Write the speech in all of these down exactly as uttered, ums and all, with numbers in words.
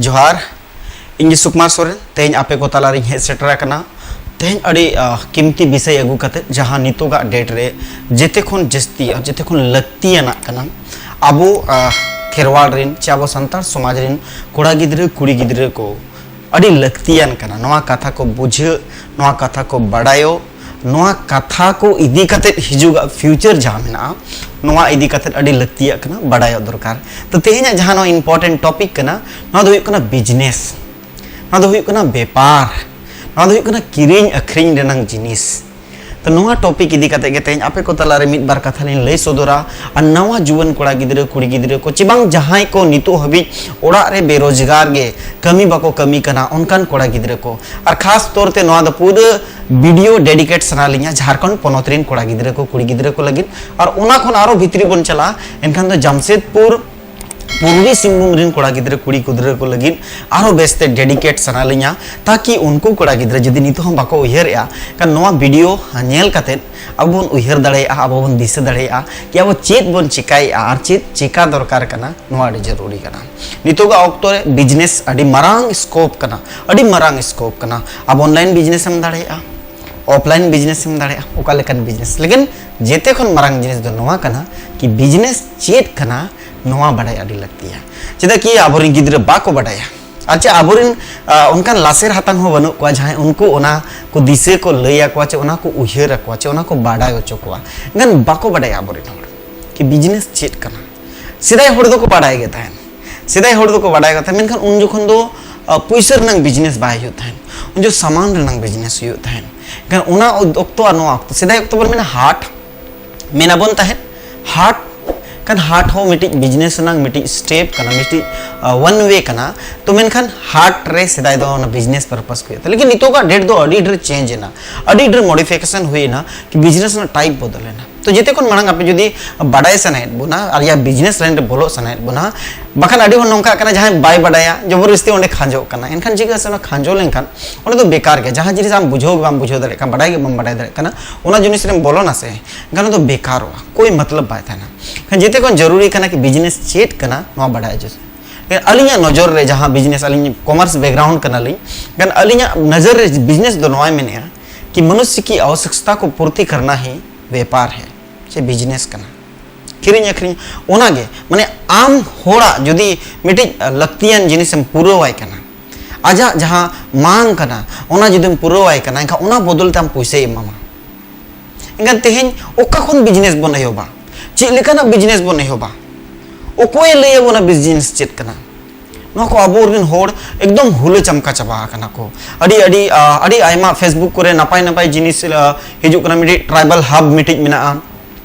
ᱡᱚᱦᱟᱨ, ᱤᱧ ᱜᱮ ᱥᱩᱠᱢᱟᱨ ᱥᱚᱨᱮᱱ᱾ ᱛᱮᱦᱮᱧ ᱟᱯᱮ ᱠᱚ ᱛᱟᱞᱟᱨᱤᱧ ᱦᱮᱡ ᱥᱮᱴᱮᱨ ᱟᱠᱟᱱᱟ᱾ ᱛᱮᱦᱮᱧ ᱟᱹᱰᱤ, ᱟᱦ, ᱠᱤᱢᱛᱤ ᱵᱤᱥᱚᱭ ᱟᱹᱜᱩ ᱠᱟᱛᱮ, ᱡᱟᱦᱟᱸ ᱱᱤᱛᱚᱜᱟᱜ date ᱨᱮ ᱡᱮᱛᱮ ᱠᱷᱚᱱ ᱡᱟᱹᱥᱛᱤ ᱟᱨ ᱡᱮᱛᱮ ᱠᱷᱚᱱ ᱞᱟᱹᱠᱛᱤᱭᱟᱱᱟᱜ ᱠᱟᱱᱟ᱾ ᱟᱵᱚ, ᱟᱦ, ᱠᱷᱮᱨᱣᱟᱲ ᱨᱮᱱ ᱪᱮ ᱟᱵᱚ ᱥᱟᱱᱛᱟᱲ ᱥᱚᱢᱟᱡᱽ ᱨᱮᱱ ᱠᱚᱲᱟ ᱜᱤᱫᱽᱨᱟᱹ, ᱠᱩᱲᱤ ᱜᱤᱫᱽᱨᱟᱹ ᱠᱚ ᱟᱹᱰᱤ ᱞᱟᱹᱠᱛᱤᱭᱟᱱ ᱠᱟᱱᱟ᱾ ᱱᱚᱣᱟ ᱠᱟᱛᱷᱟ ᱠᱚ ᱵᱩᱡᱷᱟᱹᱜ, ᱱᱚᱣᱟ ᱠᱟᱛᱷᱟ ᱠᱚ ᱵᱟᱰᱟᱭᱚᱜ, ᱱᱚᱣᱟ ᱠᱟᱛᱷᱟ ᱠᱚ ᱤᱫᱤ ᱠᱟᱛᱮ ᱦᱤᱡᱩᱜᱟᱜ future ᱡᱟᱦᱟᱸ ᱢᱮᱱᱟᱜᱼᱟ, ᱱᱚᱣᱟ ᱤᱫᱤ ᱠᱟᱛᱮ ᱟᱹᱰᱤ ᱞᱟᱹᱠᱛᱤᱭᱟᱜ ᱠᱟᱱᱟ, ᱵᱟᱰᱟᱭᱚᱜ ᱫᱚᱨᱠᱟᱨ᱾ ᱛᱚ, ᱛᱮᱦᱮᱧᱟᱜ ᱡᱟᱦᱟᱸ ᱱᱚᱣᱟ important topic ᱠᱟᱱᱟ, ᱱᱚᱣᱟ ᱫᱚ ᱦᱩᱭᱩᱜ ᱠᱟᱱᱟ business, ᱱᱚᱣᱟ ᱫᱚ ᱦᱩᱭᱩᱜ ᱠᱟᱱᱟ ᱵᱮᱯᱟᱨ, ᱱᱚᱣᱟ ᱫᱚ ᱦᱩᱭᱩᱜ ᱠᱟᱱᱟ ᱠᱤᱨᱤᱧ ᱟᱹᱠᱷᱨᱤᱧ ᱨᱮᱱᱟᱝ ᱡᱤᱱᱤᱥ᱾ ᱛᱚ, ᱱᱚᱣᱟ topic ᱤᱫᱤ ᱠᱟᱛᱮ ᱜᱮ ᱛᱮᱦᱮᱧ ᱟᱯᱮ ᱠᱚ ᱛᱟᱞᱟᱨᱮ ᱢᱤᱫ ᱵᱟᱨ ᱠᱟᱛᱷᱟ ᱞᱤᱧ ᱞᱟᱹᱭ ᱥᱚᱫᱚᱨᱟ᱾ ᱟᱨ ᱱᱟᱣᱟ ᱡᱩᱣᱟᱹᱱ ᱠᱚᱲᱟ ᱜᱤᱫᱽᱨᱟᱹ, ᱠᱩᱲᱤ ᱜᱤᱫᱽᱨᱟᱹ ᱠᱚ, ᱪᱮ ᱵᱟᱝ ᱡᱟᱦᱟᱸᱭ ᱠᱚ ᱱᱤᱛᱚᱜ ᱦᱟᱹᱵᱤᱡ ᱚᱲᱟᱜ ᱨᱮ ᱵᱮᱨᱳᱡᱽᱜᱟᱨ ᱜᱮ, ᱠᱟᱹᱢᱤ ᱵᱟᱠᱚ ᱠᱟᱹᱢᱤ ᱠᱟᱱᱟ, ᱚᱱᱠᱟᱱ ᱠᱚᱲᱟ ᱜᱤᱫᱽᱨᱟᱹ ᱠᱚ, ᱟᱨ ᱠᱷᱟᱥ ᱛᱚᱨ ᱛᱮ ᱱᱚᱣᱟ ᱫᱚ ᱯᱩᱨᱟᱹ video dedicate ᱥᱟᱱᱟ ᱞᱤᱧᱟ ᱡᱷᱟᱲᱠᱷᱚᱸᱰ ᱯᱚᱱᱚᱛ ᱨᱮᱱ ᱠᱚᱲᱟ ᱜᱤᱫᱽᱨᱟᱹ ᱠᱚ, ᱠᱩᱲᱤ ᱜᱤᱫᱽᱨᱟᱹ ᱠᱚ ᱞᱟᱹᱜᱤᱫ᱾ ᱟᱨ ᱚᱱᱟ ᱠᱷᱚᱱ ᱟᱨᱚ ᱵᱷᱤᱛᱨᱤ ᱵᱚᱱ ᱪᱟᱞᱟᱜᱼᱟ, ᱮᱱᱠᱷᱟᱱ ᱫᱚ ᱡᱟᱢᱥᱮᱫᱽᱯᱩᱨ ᱯᱩᱨᱵᱤ ᱥᱤᱝᱵᱷᱩᱢ ᱨᱮᱱ ᱠᱚᱲᱟ ᱜᱤᱫᱽᱨᱟᱹ, ᱠᱩᱲᱤ ᱜᱤᱫᱽᱨᱟᱹ ᱠᱚ ᱞᱟᱹᱜᱤᱫ ᱟᱨᱚ ᱵᱮᱥᱛᱮ dedicate ᱥᱟᱱᱟ ᱞᱤᱧᱟ, ᱛᱟᱠᱤ ᱩᱱᱠᱩ ᱠᱚᱲᱟ ᱜᱤᱫᱽᱨᱟᱹ ᱡᱩᱫᱤ ᱱᱤᱛᱚᱜ ᱦᱚᱸ ᱵᱟᱠᱚ ᱩᱭᱦᱟᱹᱨᱮᱜᱼᱟ, ᱠᱷᱟᱱ ᱱᱚᱣᱟ video ᱧᱮᱞ ᱠᱟᱛᱮᱫ ᱟᱵᱚ ᱵᱚᱱ ᱩᱭᱦᱟᱹᱨ ᱫᱟᱲᱮᱭᱟᱜᱼᱟ, ᱟᱵᱚ ᱵᱚᱱ ᱫᱤᱥᱟᱹ ᱫᱟᱲᱮᱭᱟᱜᱼᱟ ᱠᱤ ᱟᱵᱚ ᱪᱮᱫ ᱵᱚᱱ ᱪᱮᱠᱟᱭᱮᱜᱼᱟ ᱟᱨ ᱪᱮᱫ ᱪᱮᱠᱟ ᱫᱚᱨᱠᱟᱨ ᱠᱟᱱᱟ, ᱱᱚᱣᱟ ᱟᱹᱰᱤ ᱡᱟᱹᱨᱩᱲᱤ ᱠᱟᱱᱟ᱾ ᱱᱤᱛᱚᱜᱟᱜ ᱚᱠᱛᱚ ᱨᱮ business ᱟᱹᱰᱤ ᱢᱟᱨᱟᱝ scope ᱠᱟᱱᱟ, ᱟᱹᱰᱤ ᱢᱟᱨᱟᱝ scope ᱠᱟᱱᱟ᱾ ᱟᱵᱚ online business ᱮᱢ ᱫᱟᱲᱮᱭᱟᱜᱼᱟ, offline business ᱮᱢ ᱫᱟᱲᱮᱭᱟᱜᱼᱟ, ᱚᱠᱟ ᱞᱮᱠᱟᱱ business, ᱞᱮᱠᱤᱱ ᱡᱮᱛᱮ ᱠᱷᱚᱱ ᱢᱟᱨᱟᱝ ᱡᱤᱱᱤᱥ ᱫᱚ ᱱᱚᱣᱟ ᱠᱟᱱᱟ ᱠᱤ business ᱪᱮᱫ ᱠᱟᱱᱟ, ᱱᱚᱣᱟ ᱵᱟᱰᱟᱭ ᱟᱹᱰᱤ ᱞᱟᱹᱠᱛᱤᱭᱟ᱾ ᱪᱮᱫᱟᱜ ᱠᱤ ᱟᱵᱚᱨᱮᱱ ᱜᱤᱫᱽᱨᱟᱹ ᱵᱟᱠᱚ ᱵᱟᱰᱟᱭᱟ, ᱟᱨ ᱪᱮ ᱟᱵᱚᱨᱮᱱ, ᱟ, ᱚᱱᱠᱟᱱ ᱞᱟᱥᱮᱨ ᱦᱟᱛᱟᱝ ᱦᱚᱸ ᱵᱟᱹᱱᱩᱜ ᱠᱚᱣᱟ, ᱡᱟᱦᱟᱸᱭ ᱩᱱᱠᱩ ᱚᱱᱟ ᱠᱚ ᱫᱤᱥᱟᱹ ᱠᱚ ᱞᱟᱹᱭ ᱟᱠᱚᱣᱟ, ᱪᱮ ᱚᱱᱟ ᱠᱚ ᱩᱭᱦᱟᱹᱨ ᱟᱠᱚᱣᱟ, ᱪᱮ ᱚᱱᱟ ᱠᱚ ᱵᱟᱰᱟᱭ ᱦᱚᱪᱚ ᱠᱚᱣᱟ᱾ ᱮᱱᱠᱷᱟᱱ ᱵᱟᱠᱚ ᱵᱟᱰᱟᱭᱟ ᱟᱵᱚᱨᱮᱱ ᱦᱚᱲ ᱠᱤ business ᱪᱮᱫ ᱠᱟᱱᱟ᱾ ᱥᱮᱫᱟᱭ ᱦᱚᱲ ᱫᱚᱠᱚ ᱵᱟᱰᱟᱭ ᱜᱮ ᱛᱟᱦᱮᱸᱱ, ᱥᱮᱫᱟᱭ ᱦᱚᱲ ᱫᱚᱠᱚ ᱵᱟᱰᱟᱭ ᱜᱮ ᱛᱟᱦᱮᱸᱱ, ᱢᱮᱱᱠᱷᱟᱱ ᱩᱱ ᱡᱚᱠᱷᱚᱱ ᱫᱚ, ᱟ, ᱯᱩᱭᱥᱟᱹ ᱨᱮᱱᱟᱝ business ᱵᱟᱭ ᱦᱩᱭᱩᱜ ᱛᱟᱦᱮᱸᱱ, ᱩᱱ ᱡᱚᱠᱷᱚᱱ ᱥᱟᱢᱟᱱ ᱨᱮᱱᱟᱝ business ᱦᱩᱭᱩᱜ ᱛᱟᱦᱮᱸᱱ᱾ ᱮᱱᱠᱷᱟᱱ ᱚᱱᱟ ᱚᱠᱛᱚ ᱟᱨ ᱱᱚᱣᱟ ᱚᱠᱛᱚ, ᱥᱮᱫᱟᱭ ᱚᱠᱛᱚ ᱵᱚᱱ ᱢᱮᱱᱟ ᱦᱟᱴ, ᱢᱮᱱᱟᱵᱚᱱ ᱛᱟᱦᱮᱸᱫ ᱦᱟᱴ, ᱠᱷᱟᱱ ᱦᱟᱴ ᱦᱚᱸ ᱢᱤᱫᱴᱤᱡ business ᱨᱮᱱᱟᱜ ᱢᱤᱫᱴᱤᱡ step ᱠᱟᱱᱟ, ᱢᱤᱫᱴᱤᱡ, ᱟ, one way ᱠᱟᱱᱟ᱾ ᱛᱚ ᱢᱮᱱᱠᱷᱟᱱ ᱦᱟᱴ ᱨᱮ ᱥᱮᱫᱟᱭ ᱫᱚ ᱚᱱᱟ business purpose ᱠᱚ ᱦᱩᱭᱩᱜ ᱛᱟᱦᱮᱸᱫ, ᱞᱮᱠᱤᱱ ᱱᱤᱛᱚᱜᱟᱜ date ᱫᱚ ᱟᱹᱰᱤ ᱰᱷᱮᱨ change ᱮᱱᱟ, ᱟᱹᱰᱤ ᱰᱷᱮᱨ modification ᱦᱩᱭ ᱮᱱᱟ, ᱠᱤ business ᱨᱮᱱᱟᱜ type ᱵᱚᱫᱚᱞ ᱮᱱᱟ᱾ ᱛᱚ ᱡᱮᱛᱮ ᱠᱷᱚᱱ ᱢᱟᱲᱟᱝ ᱟᱯᱮ ᱡᱩᱫᱤ ᱵᱟᱰᱟᱭ ᱥᱟᱱᱟᱭᱮᱫ ᱵᱚᱱᱟ ᱟᱨ ᱭᱟ business line ᱨᱮ ᱵᱚᱞᱚᱜ ᱥᱟᱱᱟᱭᱮᱫ ᱵᱚᱱᱟ, ᱵᱟᱠᱷᱟᱱ ᱟᱹᱰᱤ ᱦᱚᱲ ᱱᱚᱝᱠᱟ ᱠᱟᱱᱟ, ᱡᱟᱦᱟᱸᱭ ᱵᱟᱭ ᱵᱟᱰᱟᱭᱟ ᱡᱚᱵᱚᱨᱡᱚᱥᱛᱤ ᱚᱸᱰᱮ ᱠᱷᱟᱸᱡᱚᱜ ᱠᱟᱱᱟ, ᱮᱱᱠᱷᱟᱱ ᱪᱤᱠᱟᱹᱜᱼᱟ ᱥᱮ ᱚᱱᱟ ᱠᱷᱟᱸᱡᱚ ᱞᱮᱱᱠᱷᱟᱱ ᱚᱸᱰᱮ ᱫᱚ ᱵᱮᱠᱟᱨ ᱜᱮ, ᱡᱟᱦᱟᱸ ᱡᱤᱱᱤᱥ ᱟᱢ ᱵᱩᱡᱷᱟᱹᱣ ᱜᱮ ᱵᱟᱢ ᱵᱩᱡᱷᱟᱹᱣ ᱫᱟᱲᱮᱭᱟᱜ ᱠᱟᱱᱟ, ᱵᱟᱰᱟᱭ ᱜᱮ ᱵᱟᱢ ᱵᱟᱰᱟᱭ ᱫᱟᱲᱮᱭᱟᱜ ᱠᱟᱱᱟ, ᱚᱱᱟ ᱡᱤᱱᱤᱥ ᱨᱮᱢ ᱵᱚᱞᱚᱱᱟ ᱥᱮ, ᱮᱱᱠᱷᱟᱱ ᱚᱱᱟ ᱫᱚ ᱵᱮᱠᱟᱨᱚᱜᱼᱟ, ᱠᱳᱭ ᱢᱚᱛᱞᱚᱵ ᱵᱟᱭ ᱛᱟᱦᱮᱱᱟ᱾ ᱮᱱᱠᱷᱟᱱ ᱡᱮᱛᱮ ᱠᱷᱚᱱ ᱡᱟᱹᱨᱩᱨᱤ ᱠᱟᱱᱟ ᱠᱤ business ᱪᱮᱫ ᱠᱟᱱᱟ ᱱᱚᱣᱟ ᱵᱟᱰᱟᱭ ᱦᱚᱪᱚ᱾ ᱟᱹᱞᱤᱧᱟᱜ ᱱᱚᱡᱚᱨ ᱨᱮ ᱡᱟᱦᱟᱸ ᱵᱤᱡᱽᱱᱮᱥ, ᱟᱹᱞᱤᱧ ᱠᱚᱢᱟᱨᱥ ᱵᱮᱠᱜᱨᱟᱣᱩᱱᱰ ᱠᱟᱱᱟᱞᱤᱧ, ᱠᱷᱟᱱ ᱟᱹᱞᱤᱧᱟᱜ ᱱᱚᱡᱚᱨ ᱨᱮ ᱵᱤᱡᱽᱱᱮᱥ ᱫᱚ ᱱᱚᱣᱟᱭ ᱢᱮᱱᱮᱫᱼᱟ ᱠᱤ ᱢᱚᱱᱩᱥᱭ ᱠᱤ ᱟᱣᱥᱭᱚᱠᱛᱟ ᱠᱚ ᱯᱩᱨᱛᱤ ᱠᱟᱨᱱᱟ ᱦᱤ ᱵᱮᱯᱟᱨ ᱦᱮ, ᱪᱮ ᱵᱤᱡᱽᱱᱮᱥ ᱠᱟᱱᱟ, ᱠᱤᱨᱤᱧ ᱟᱹᱠᱷᱨᱤᱧ᱾ ᱚᱱᱟᱜᱮ ᱢᱟᱱᱮ ᱟᱢ ᱦᱚᱲᱟᱜ ᱡᱩᱫᱤ ᱢᱤᱫᱴᱤᱡ ᱞᱟᱹᱠᱛᱤᱭᱟᱱ ᱡᱤᱱᱤᱥᱮᱢ ᱯᱩᱨᱟᱹᱣᱟᱭ ᱠᱟᱱᱟ, ᱟᱡᱟᱜ ᱡᱟᱦᱟᱸ ᱢᱟᱝ ᱠᱟᱱᱟ ᱚᱱᱟ ᱡᱩᱫᱤᱢ ᱯᱩᱨᱟᱹᱣᱟᱭ ᱠᱟᱱᱟ, ᱮᱱᱠᱷᱟᱱ ᱚᱱᱟ ᱵᱚᱫᱚᱞ ᱛᱮ ᱟᱢ ᱯᱩᱭᱥᱟᱹᱭ ᱮᱢᱟᱢᱟ᱾ ᱮᱱᱠᱷᱟᱱ ᱛᱮᱦᱮᱧ ᱚᱠᱟ ᱠᱷᱚᱱ ᱵᱤᱡᱽᱱᱮᱥ ᱵᱚᱱ ᱮᱦᱚᱵᱟ? ᱪᱮᱫ ᱞᱮᱠᱟᱱᱟᱜ ᱵᱤᱡᱽᱱᱮᱥ ᱵᱚᱱ ᱮᱦᱚᱵᱟ? ᱚᱠᱚᱭᱮ ᱞᱟᱹᱭ ᱟᱵᱚᱱᱟ ᱵᱤᱡᱽᱱᱮᱥ ᱪᱮᱫ ᱠᱟᱱᱟ? ᱱᱚᱣᱟ ᱠᱚ ᱟᱵᱚ ᱨᱮᱱ ᱦᱚᱲ ᱮᱠᱫᱚᱢ ᱦᱩᱞᱟᱹ ᱪᱟᱢᱠᱟ ᱪᱟᱵᱟ ᱟᱠᱟᱱᱟ ᱠᱚ᱾ ᱟᱹᱰᱤ ᱟᱹᱰᱤ ᱟ, ᱟᱹᱰᱤ ᱟᱭᱢᱟ ᱯᱷᱮᱥᱵᱩᱠ ᱠᱚᱨᱮ ᱱᱟᱯᱟᱭ ᱱᱟᱯᱟᱭ ᱡᱤᱱᱤᱥ ᱟ, ᱦᱤᱡᱩᱜ ᱠᱟᱱᱟ᱾ ᱢᱤᱫᱴᱤᱡ ᱴᱨᱟᱭᱵᱟᱞ ᱦᱟᱵ ᱢᱤᱫᱴᱤᱡ ᱢᱮᱱᱟᱜᱼᱟ,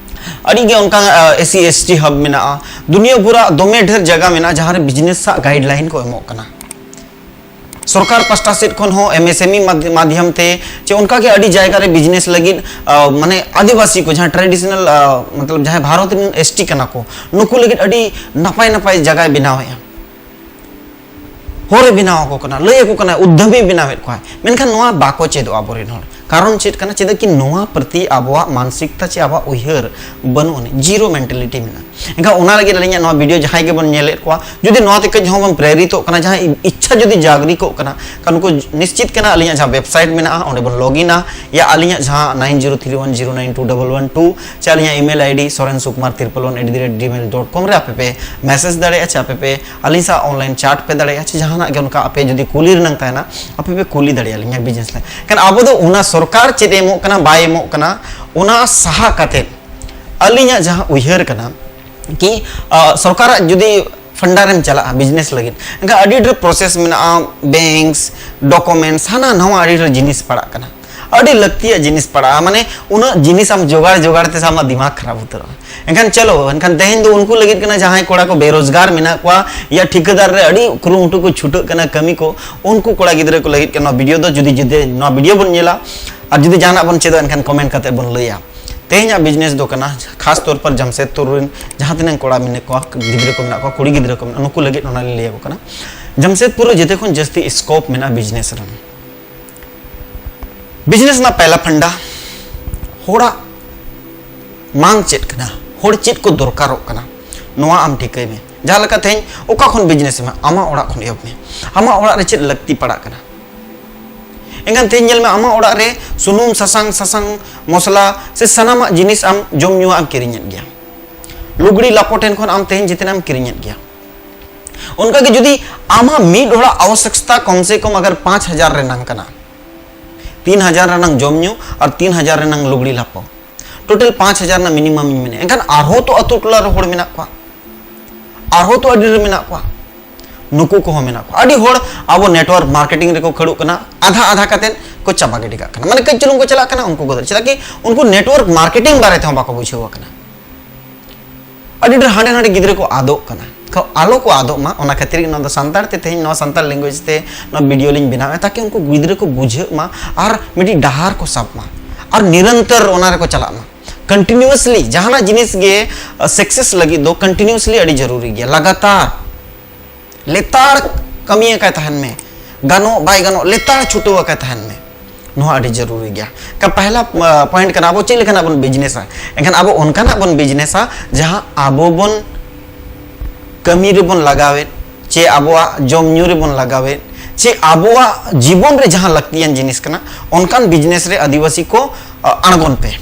ᱟᱹᱰᱤ ᱜᱮ ᱚᱱᱠᱟ ᱮᱥ ᱥᱤ ᱮᱥ ᱴᱤ ᱦᱟᱵ ᱢᱮᱱᱟᱜᱼᱟ᱾ ᱫᱩᱱᱤᱭᱟᱹ ᱯᱩᱨᱟ ᱫᱚᱢᱮ ᱰᱷᱮᱨ ᱡᱟᱭᱜᱟ ᱢᱮᱱᱟᱜᱼᱟ ᱡᱟᱦᱟᱸ ᱨᱮ ᱵᱤᱡᱽᱱᱮᱥ ᱨᱮᱭᱟᱜ ᱜᱟᱭᱤᱰ ᱞᱟᱭᱤᱱ ᱠᱚ ᱮᱢᱚᱜ ᱠᱟᱱᱟ᱾ ᱥᱚᱨᱠᱟᱨ ᱯᱟᱥᱴᱟ ᱥᱮᱫ ᱠᱷᱚᱱ ᱦᱚᱸ ᱮᱢ ᱮᱥ ᱮᱢ ᱤ ᱢᱟᱫᱽ-, ᱢᱟᱫᱽᱫᱷᱚᱢ ᱛᱮ ᱪᱮ ᱚᱱᱠᱟ ᱜᱮ ᱟᱹᱰᱤ ᱡᱟᱭᱜᱟ ᱨᱮ ᱵᱤᱡᱽᱱᱮᱥ ᱞᱟᱹᱜᱤᱫ ᱟ, ᱢᱟᱱᱮ ᱟᱹᱫᱤᱵᱟᱹᱥᱤ ᱠᱚ ᱡᱟᱦᱟᱸ ᱴᱨᱮᱰᱤᱥᱚᱱᱟᱞ ᱟ, ᱢᱚᱛᱞᱚᱵ ᱡᱟᱦᱟᱸᱭ ᱵᱷᱟᱨᱚᱛ ᱨᱮᱱ ᱮᱥ ᱴᱤ ᱠᱟᱱᱟ ᱠᱚ, ᱱᱩᱠᱩ ᱞᱟᱹᱜᱤᱫ ᱟᱹᱰᱤ ᱱᱟᱯᱟᱭ ᱱᱟᱯᱟᱭ ᱡᱟᱭᱜᱟᱭ ᱵᱮᱱᱟᱣᱮᱫᱼᱟ᱾ ᱦᱚᱨᱮ ᱵᱮᱱᱟᱣ ᱟᱠᱚ ᱠᱟᱱᱟ, ᱞᱟᱹᱭ ᱟᱠᱚ ᱠᱟᱱᱟ, ᱩᱫᱽᱫᱚᱢᱤ ᱵᱮᱱᱟᱣᱮᱫ ᱠᱚᱣᱟ᱾ ᱢᱮᱱᱠᱷᱟᱱ ᱱᱚᱣᱟ ᱵᱟᱠᱚ ᱪᱮᱫᱚᱜᱼᱟ ᱟᱵᱚᱨᱮᱱ ᱦᱚᱲ᱾ ᱠᱟᱨᱚᱱ ᱪᱮᱫ ᱠᱟᱱᱟ? ᱪᱮᱫᱟᱜ ᱠᱤ ᱱᱚᱣᱟ ᱯᱨᱚᱛᱤ ᱟᱵᱚᱣᱟᱜ ᱢᱟᱱᱥᱤᱠᱛᱟ ᱪᱮ ᱟᱵᱚᱣᱟᱜ ᱩᱭᱦᱟᱹᱨ ᱵᱟᱹᱱᱩᱜ ᱟᱹᱱᱤᱡ, ᱡᱤᱨᱳ ᱢᱮᱱᱴᱟᱞᱤᱴᱤ ᱢᱮᱱᱟᱜᱼᱟ᱾ ᱮᱱᱠᱷᱟᱱ ᱚᱱᱟ ᱞᱟᱹᱜᱤᱫ ᱟᱹᱞᱤᱧᱟᱜ ᱱᱚᱣᱟ ᱵᱷᱤᱰᱤᱭᱳ ᱡᱟᱦᱟᱸᱭ ᱜᱮᱵᱚᱱ ᱧᱮᱞᱮᱫ ᱠᱚᱣᱟ, ᱡᱩᱫᱤ ᱱᱚᱣᱟ ᱛᱮ ᱠᱟᱹᱡ ᱦᱚᱸ ᱵᱚᱱ ᱯᱨᱮᱨᱤᱛᱚᱜ ᱠᱟᱱᱟ, ᱡᱟᱦᱟᱸ ᱤᱪᱪᱷᱟ ᱡᱩᱫᱤ ᱡᱟᱜᱽᱨᱤᱠᱚᱜ ᱠᱟᱱᱟ, ᱠᱷᱟᱱ ᱩᱱᱠᱩ ᱱᱤᱥᱪᱤᱛ ᱠᱟᱱᱟ ᱟᱹᱞᱤᱧᱟᱜ ᱡᱟᱦᱟᱸ ᱣᱮᱵᱥᱟᱭᱤᱴ ᱢᱮᱱᱟᱜᱼᱟ ᱚᱸᱰᱮ ᱵᱚᱱ ᱞᱚᱜᱤᱱᱟ, ᱭᱟ ᱟᱹᱞᱤᱧᱟᱜ ᱡᱟᱦᱟᱸ nine zero three one zero nine two double one two ᱪᱮ ᱟᱹᱞᱤᱧᱟᱜ email ID soren sukmar triple one at the rate gmail dot com ᱨᱮ ᱟᱯᱮ ᱯᱮ ᱢᱮᱥᱮᱡᱽ ᱫᱟᱲᱮᱭᱟᱜᱼᱟ, ᱪᱮ ᱟᱯᱮ ᱯᱮ ᱟᱹᱞᱤᱧ ᱥᱟᱶ ᱚᱱᱞᱟᱭᱤᱱ ᱪᱟᱴ ᱯᱮ ᱫᱟᱲᱮᱭᱟᱜᱼᱟ, ᱪᱮ ᱡᱟᱦᱟᱱᱟᱜ ᱜᱮ ᱚᱱᱠᱟ ᱟᱯᱮ ᱡᱩᱫᱤ ᱠᱩᱞᱤ ᱨᱮᱱᱟᱜ ᱛᱟᱦᱮᱱᱟ, ᱟᱯᱮ ᱯᱮ ᱠᱩᱞᱤ ᱫᱟᱲᱮᱭᱟᱞᱤᱧᱟ ᱵᱤᱡᱽᱱᱮᱥ ᱞᱟᱹᱜᱤᱫ᱾ ᱠᱷᱟᱱ ᱟᱵᱚ ᱫᱚ ᱚᱱᱟ ᱥᱚᱨᱠᱟᱨ ᱪᱮᱫ ᱮ ᱮᱢᱚᱜ ᱠᱟᱱᱟ ᱵᱟᱭ ᱮᱢᱚᱜ ᱠᱟᱱᱟ, ᱚᱱᱟ ᱥᱟᱦᱟ ᱠᱟᱛᱮᱫ ᱟᱹᱞᱤᱧᱟᱜ ᱡᱟᱦᱟᱸ ᱩᱭᱦᱟᱹᱨ ᱠᱟᱱᱟ ᱠᱤ ᱟ, ᱥᱚᱨᱠᱟᱨᱟᱜ ᱡᱩᱫᱤ ᱯᱷᱟᱱᱰᱟ ᱨᱮᱢ ᱪᱟᱞᱟᱜᱼᱟ ᱵᱤᱡᱽᱱᱮᱥ ᱞᱟᱹᱜᱤᱫ, ᱮᱱᱠᱷᱟᱱ ᱟᱹᱰᱤ ᱰᱷᱮᱨ ᱯᱨᱚᱥᱮᱥ ᱢᱮᱱᱟᱜᱼᱟ, ᱵᱮᱝᱠᱥ, ᱰᱚᱠᱩᱢᱮᱱᱴᱥ, ᱦᱟᱱᱟ ᱱᱟᱣᱟ ᱟᱹᱰᱤ ᱰᱷᱮᱨ ᱡᱤᱱᱤᱥ ᱯᱟᱲᱟᱜ ᱠᱟᱱᱟ, ᱟᱹᱰᱤ ᱞᱟᱹᱠᱛᱤᱭᱟᱜ ᱡᱤᱱᱤᱥ ᱯᱟᱲᱟᱜᱼᱟ᱾ ᱢᱟᱱᱮ ᱩᱱᱟᱹᱜ ᱡᱤᱱᱤᱥ ᱟᱢ ᱡᱚᱜᱟᱲ ᱡᱚᱜᱟᱲ ᱛᱮ ᱟᱢᱟᱜ ᱫᱤᱢᱟᱜᱽ ᱠᱷᱟᱨᱟᱯ ᱩᱛᱟᱹᱨᱚᱜᱼᱟ᱾ ᱮᱱᱠᱷᱟᱱ ᱪᱚᱞᱚ, ᱮᱱᱠᱷᱟᱱ ᱛᱮᱦᱮᱧ ᱫᱚ ᱩᱱᱠᱩ ᱞᱟᱹᱜᱤᱫ ᱠᱟᱱᱟ ᱡᱟᱦᱟᱸᱭ ᱠᱚᱲᱟ ᱠᱚ ᱵᱮᱨᱳᱡᱽᱜᱟᱨ ᱢᱮᱱᱟᱜ ᱠᱚᱣᱟ, ᱭᱟ ᱴᱷᱤᱠᱟᱹᱫᱟᱨ ᱨᱮ ᱟᱹᱰᱤ ᱠᱩᱨᱩᱢᱩᱴᱩ ᱠᱚ ᱪᱷᱩᱴᱟᱹᱜ ᱠᱟᱱᱟ ᱠᱟᱹᱢᱤ ᱠᱚ, ᱩᱱᱠᱩ ᱠᱚᱲᱟ ᱜᱤᱫᱽᱨᱟᱹ ᱠᱚ ᱞᱟᱹᱜᱤᱫ ᱠᱟᱱᱟ ᱱᱚᱣᱟ ᱵᱷᱤᱰᱤᱭᱳ ᱫᱚ᱾ ᱡᱩᱫᱤ ᱡᱩᱫᱤ ᱱᱚᱣᱟ ᱵᱷᱤᱰᱤᱭᱳ ᱵᱚᱱ ᱧᱮᱞᱟ ᱟᱨ ᱡᱩᱫᱤ ᱡᱟᱦᱟᱱᱟᱜ ᱵᱚᱱ ᱪᱮᱫᱚᱜᱼᱟ, ᱮᱱᱠᱷᱟᱱ ᱠᱚᱢᱮᱱᱴ ᱠᱟᱛᱮ ᱵᱚᱱ ᱞᱟᱹᱭᱟ᱾ ᱛᱮᱦᱮᱧᱟᱜ ᱵᱤᱡᱽᱱᱮᱥ ᱫᱚ ᱠᱟᱱᱟ ᱠᱷᱟᱥ ᱛᱚᱨ ᱯᱚᱨ ᱡᱟᱢᱥᱮᱫᱽᱯᱩᱨ ᱨᱮᱱ ᱡᱟᱦᱟᱸ ᱛᱤᱱᱟᱹᱜ ᱠᱚᱲᱟ ᱢᱮᱱᱟᱜ ᱠᱚᱣᱟ, ᱜᱤᱫᱽᱨᱟᱹ ᱠᱚ ᱢᱮᱱᱟᱜ ᱠᱚᱣᱟ, ᱠᱩᱲᱤ ᱜᱤᱫᱽᱨᱟᱹ ᱠᱚ ᱢᱮᱱᱟᱜ, ᱱᱩᱠᱩ ᱞᱟᱹᱜᱤᱫ ᱚᱱᱟ ᱞᱤᱧ ᱞᱟᱹᱭ ᱟᱠᱚ ᱠᱟᱱᱟ᱾ ᱡᱟᱢᱥᱮᱫᱽᱯᱩᱨ ᱨᱮ ᱡᱮᱛᱮ ᱠᱷᱚᱱ ᱡᱟᱹᱥᱛᱤ ᱥᱠᱳᱯ ᱢᱮᱱᱟᱜᱼᱟ ᱵᱤᱡᱽᱱᱮᱥ ᱨᱮ᱾ ᱵᱤᱡᱽᱱᱮᱥ ᱨᱮᱱᱟᱜ ᱯᱮᱞᱟ ᱯᱷᱟᱱᱰᱟ, ᱦᱚᱲᱟᱜ ᱢᱟᱝ ᱪᱮᱫ ᱠᱟᱱᱟ, ᱦᱚᱲ ᱪᱮᱫ ᱠᱚ ᱫᱚᱨᱠᱟᱨᱚᱜ ᱠᱟᱱᱟ, ᱱᱚᱣᱟ ᱟᱢ ᱴᱷᱤᱠᱟᱹᱭ ᱢᱮ᱾ ᱡᱟᱦᱟᱸ ᱞᱮᱠᱟ ᱛᱮᱦᱮᱧ ᱚᱠᱟ ᱠᱷᱚᱱ ᱵᱤᱡᱽᱱᱮᱥ ᱮᱢ ᱮᱦᱚᱵᱟ? ᱟᱢᱟᱜ ᱚᱲᱟᱜ ᱠᱷᱚᱱ ᱮᱦᱚᱵ ᱢᱮ᱾ ᱟᱢᱟᱜ ᱚᱲᱟᱜ ᱨᱮ ᱪᱮᱫ ᱞᱟᱹᱠᱛᱤ ᱯᱟᱲᱟᱜ ᱠᱟᱱᱟ? ᱮᱱᱠᱷᱟᱱ ᱛᱮᱦᱮᱧ ᱧᱮᱞ ᱢᱮ, ᱟᱢᱟᱜ ᱚᱲᱟᱜ ᱨᱮ ᱥᱩᱱᱩᱢ, ᱥᱟᱥᱟᱝ, ᱥᱟᱥᱟᱝ ᱢᱚᱥᱞᱟ ᱥᱮ ᱥᱟᱱᱟᱢᱟᱜ ᱡᱤᱱᱤᱥ ᱟᱢ ᱡᱚᱢ ᱧᱩᱣᱟᱜ ᱮᱢ ᱠᱤᱨᱤᱧᱮᱫ ᱜᱮᱭᱟ, ᱞᱩᱜᱽᱲᱤ ᱞᱟᱯᱚ ᱴᱷᱮᱱ ᱠᱷᱚᱱ ᱟᱢ ᱛᱮᱦᱮᱧ ᱡᱮᱛᱮᱱᱟᱜ ᱮᱢ ᱠᱤᱨᱤᱧᱮᱫ ᱜᱮᱭᱟ᱾ ᱚᱱᱠᱟ ᱜᱮ ᱡᱩᱫᱤ ᱟᱢᱟᱜ ᱢᱤᱫ ᱦᱚᱲᱟᱜ ᱟᱵᱚᱥᱭᱚᱠᱛᱟ ᱠᱚᱢ ᱥᱮ ᱠᱚᱢ ᱟᱜᱟᱨ ᱯᱟᱸᱪ ᱦᱟᱡᱟᱨ ᱨᱮᱱᱟᱝ ᱠᱟᱱᱟ, ᱛᱤᱱ ᱦᱟᱡᱟᱨ ᱨᱮᱱᱟᱝ ᱡᱚᱢ ᱧᱩ ᱟᱨ ᱛᱤᱱ ᱦᱟᱡᱟᱨ ᱨᱮᱱᱟᱝ ᱞᱩᱜᱽᱲᱤ ᱞᱟᱯᱚ, ᱴᱳᱴᱟᱞ ᱯᱟᱸᱪ ᱦᱟᱡᱟᱨ ᱨᱮᱱᱟᱜ ᱢᱤᱱᱤᱢᱟᱢ ᱤᱧ ᱢᱮᱱᱮᱫᱼᱟ᱾ ᱮᱱᱠᱷᱟᱱ ᱟᱨᱦᱚᱸ ᱛᱚ ᱟᱹᱛᱩ ᱴᱚᱞᱟ ᱨᱮ ᱦᱚᱲ ᱢᱮᱱᱟᱜ ᱠᱚᱣᱟ, ᱟᱨᱦᱚᱸ ᱛᱚ ᱟᱹᱰᱤ ᱰᱷᱮᱨ ᱢᱮᱱᱟᱜ ᱠᱚᱣᱟ, ᱱᱩᱠᱩ ᱠᱚᱦᱚᱸ ᱢᱮᱱᱟᱜ ᱠᱚᱣᱟ᱾ ᱟᱹᱰᱤ ᱦᱚᱲ ᱟᱵᱚ ᱱᱮᱴᱣᱟᱨᱠ ᱢᱟᱨᱠᱮᱴᱤᱝ ᱨᱮᱠᱚ ᱠᱷᱟᱹᱲᱩᱜ ᱠᱟᱱᱟ, ᱟᱫᱷᱟ ᱟᱫᱷᱟ ᱠᱟᱛᱮᱫ ᱠᱚ ᱪᱟᱵᱟ ᱜᱤᱰᱤ ᱠᱟᱜ ᱠᱟᱱᱟ᱾ ᱢᱟᱱᱮ ᱠᱟᱹᱡ ᱪᱩᱞᱩᱝ ᱠᱚ ᱪᱟᱞᱟᱜ ᱠᱟᱱᱟ, ᱩᱱᱠᱩ ᱠᱚᱫᱚ ᱪᱮᱫᱟᱜ ᱠᱤ ᱩᱱᱠᱩ ᱱᱮᱴᱣᱟᱨᱠ ᱢᱟᱨᱠᱮᱴᱤᱝ ᱵᱟᱨᱮ ᱛᱮᱦᱚᱸ ᱵᱟᱠᱚ ᱵᱩᱡᱷᱟᱹᱣ ᱟᱠᱟᱱᱟ᱾ ᱟᱹᱰᱤ ᱰᱷᱮᱨ ᱦᱟᱸᱰᱮ ᱱᱟᱰᱮ ᱜᱤᱫᱽᱨᱟᱹ ᱠᱚ ᱟᱫᱚᱜ ᱠᱟᱱᱟ᱾ ᱠᱚ ᱟᱞᱚ ᱠᱚ ᱟᱫᱚᱜ ᱢᱟ, ᱚᱱᱟ ᱠᱷᱟᱹᱛᱤᱨ ᱜᱮ ᱱᱚᱣᱟ ᱫᱚ ᱥᱟᱱᱛᱟᱲ ᱛᱮ ᱛᱮᱦᱮᱧ ᱱᱚᱣᱟ ᱥᱟᱱᱛᱟᱲ ᱞᱮᱝᱜᱩᱭᱮᱡᱽ ᱛᱮ ᱱᱚᱣᱟ ᱵᱷᱤᱰᱤᱭᱳ ᱞᱤᱧ ᱵᱮᱱᱟᱣᱮᱫᱼᱟ, ᱛᱟᱠᱤ ᱩᱱᱠᱩ ᱜᱤᱫᱽᱨᱟᱹ ᱠᱚ ᱵᱩᱡᱷᱟᱹᱜ ᱢᱟ ᱟᱨ ᱢᱤᱫᱴᱤᱡ ᱰᱟᱦᱟᱨ ᱠᱚ ᱥᱟᱵ ᱢᱟ ᱟᱨ ᱱᱤᱨᱚᱱᱛᱚᱨ ᱚᱱᱟ ᱨᱮᱠᱚ ᱪᱟᱞᱟᱜ ᱢᱟ᱾ ᱠᱚᱱᱴᱤᱱᱤᱭᱩᱣᱟᱥᱞᱤ ᱡᱟᱦᱟᱱᱟᱜ ᱡᱤᱱᱤᱥ ᱜᱮ ᱥᱟᱠᱥᱮᱥ ᱞᱟᱹᱜᱤᱫ ᱫᱚ ᱠᱚᱱᱴᱤᱱᱤᱭᱩᱣᱟᱥᱞᱤ ᱟᱹᱰᱤ ᱡᱟᱹᱨᱩᱨᱤ ᱜᱮᱭᱟ᱾ ᱞᱟᱜᱟᱛᱟᱨ ᱞᱮᱛᱟᱲ ᱠᱟᱹᱢᱤ ᱟᱠᱟᱭ ᱛᱟᱦᱮᱱ ᱢᱮ, ᱜᱟᱱᱚᱜ ᱵᱟᱭ ᱜᱟᱱᱚᱜ ᱞᱮᱛᱟᱲ ᱪᱷᱩᱴᱟᱹᱣ ᱟᱠᱟᱭ ᱛᱟᱦᱮᱱ ᱢᱮ᱾ ᱱᱚᱣᱟ ᱟᱹᱰᱤ ᱡᱟᱹᱨᱩᱨᱤ ᱜᱮᱭᱟ᱾ ᱠᱟ ᱯᱟᱦᱞᱟ ᱯᱚᱭᱮᱱᱴ ᱠᱟᱱᱟ, ᱟᱵᱚ ᱪᱮᱫ ᱞᱮᱠᱟᱱᱟᱜ ᱵᱚᱱ ᱵᱤᱡᱽᱱᱮᱥᱟ? ᱮᱱᱠᱷᱟᱱ ᱟᱵᱚ ᱚᱱᱠᱟᱱᱟᱜ ᱵᱚᱱ ᱵᱤᱡᱽᱱᱮᱥᱟ ᱡᱟᱦᱟᱸ ᱟᱵᱚ ᱵᱚᱱ ᱠᱟᱹᱢᱤ ᱨᱮᱵᱚᱱ ᱞᱟᱜᱟᱣᱮᱫ, ᱪᱮ ᱟᱵᱚᱣᱟᱜ ᱡᱚᱢ ᱧᱩ ᱨᱮᱵᱚᱱ ᱞᱟᱜᱟᱣᱮᱫ, ᱪᱮ ᱟᱵᱚᱣᱟᱜ ᱡᱤᱵᱚᱱ ᱨᱮ ᱡᱟᱦᱟᱸ ᱞᱟᱹᱠᱛᱤᱭᱟᱱ ᱡᱤᱱᱤᱥ ᱠᱟᱱᱟ, ᱚᱱᱠᱟᱱ ᱵᱤᱡᱽᱱᱮᱥ ᱨᱮ ᱟᱹᱫᱤᱵᱟᱹᱥᱤ ᱠᱚ ᱟ, ᱟᱬᱜᱚᱱ ᱯᱮ᱾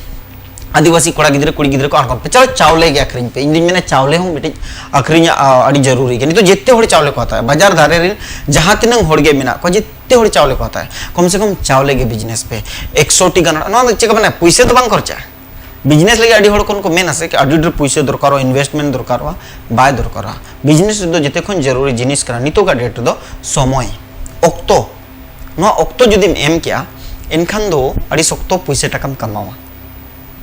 ᱟᱹᱫᱤᱵᱟᱹᱥᱤ ᱠᱚᱲᱟ ᱜᱤᱫᱽᱨᱟᱹ ᱠᱩᱲᱤ ᱜᱤᱫᱽᱨᱟᱹ ᱠᱚ ᱟᱬᱜᱚᱱ ᱯᱮ᱾ ᱪᱚᱞᱚ ᱪᱟᱣᱞᱮ ᱜᱮ ᱟᱹᱠᱷᱨᱤᱧ ᱯᱮ᱾ ᱤᱧ ᱫᱩᱧ ᱢᱮᱱᱟ ᱪᱟᱣᱞᱮ ᱦᱚᱸ ᱢᱤᱫᱴᱤᱡ ᱟᱹᱠᱷᱨᱤᱧᱟᱜ ᱟ, ᱟᱹᱰᱤ ᱡᱟᱹᱨᱩᱨᱤ ᱜᱮ᱾ ᱱᱤᱛᱚᱜ ᱡᱮᱛᱮ ᱦᱚᱲ ᱪᱟᱣᱞᱮ ᱠᱚ ᱦᱟᱛᱟᱣᱟ, ᱵᱟᱡᱟᱨ ᱫᱷᱟᱨᱮ ᱨᱮᱱ ᱡᱟᱦᱟᱸ ᱛᱤᱱᱟᱹᱜ ᱦᱚᱲ ᱜᱮ ᱢᱮᱱᱟᱜ ᱠᱚᱣᱟ, ᱡᱮᱛᱮ ᱦᱚᱲ ᱪᱟᱣᱞᱮ ᱠᱚ ᱦᱟᱛᱟᱣᱟ᱾ ᱠᱚᱢ ᱥᱮ ᱠᱚᱢ ᱪᱟᱣᱞᱮ ᱜᱮ ᱵᱤᱡᱽᱱᱮᱥ ᱯᱮ᱾ ᱮᱠᱥᱚ ᱴᱤ ᱜᱟᱱ ᱚᱲᱟᱜ, ᱱᱚᱣᱟ ᱫᱚ ᱪᱮᱫ ᱠᱚ ᱢᱮᱱᱟ, ᱯᱩᱭᱥᱟᱹ ᱫᱚ ᱵᱟᱝ ᱠᱷᱚᱨᱪᱟᱜᱼᱟ᱾ ᱵᱤᱡᱽᱱᱮᱥ ᱞᱟᱹᱜᱤᱫ ᱟᱹᱰᱤ ᱦᱚᱲ ᱠᱷᱚᱱ ᱠᱚ ᱢᱮᱱᱟ ᱥᱮ ᱟᱹᱰᱤ ᱰᱷᱮᱨ ᱯᱩᱭᱥᱟᱹ ᱫᱚᱨᱠᱟᱨᱚᱜᱼᱟ, ᱤᱱᱵᱷᱮᱥᱴᱢᱮᱱᱴ ᱫᱚᱨᱠᱟᱨᱚᱜᱼᱟ, ᱵᱟᱭ ᱫᱚᱨᱠᱟᱨᱚᱜᱼᱟ᱾ ᱵᱤᱡᱽᱱᱮᱥ ᱨᱮᱫᱚ ᱡᱮᱛᱮ ᱠᱷᱚᱱ ᱡᱟᱹᱨᱩᱨᱤ ᱡᱤᱱᱤᱥ ᱠᱟᱱᱟ ᱱᱤᱛᱚᱜᱟᱜ ᱰᱮᱴ ᱨᱮᱫᱚ ᱥᱚᱢᱚᱭ, ᱚᱠᱛᱚ᱾ ᱱᱚᱣᱟ ᱚᱠᱛᱚ ᱡᱩᱫᱤᱢ ᱮᱢ ᱠᱮᱜᱼᱟ, ᱮᱱᱠᱷᱟᱱ ᱫᱚ ᱟᱹᱰᱤ ᱥᱚᱠᱛᱚ ᱯᱩᱭᱥᱟᱹ ᱴᱟᱠᱟᱢ ᱠᱟᱢᱟᱣᱟ᱾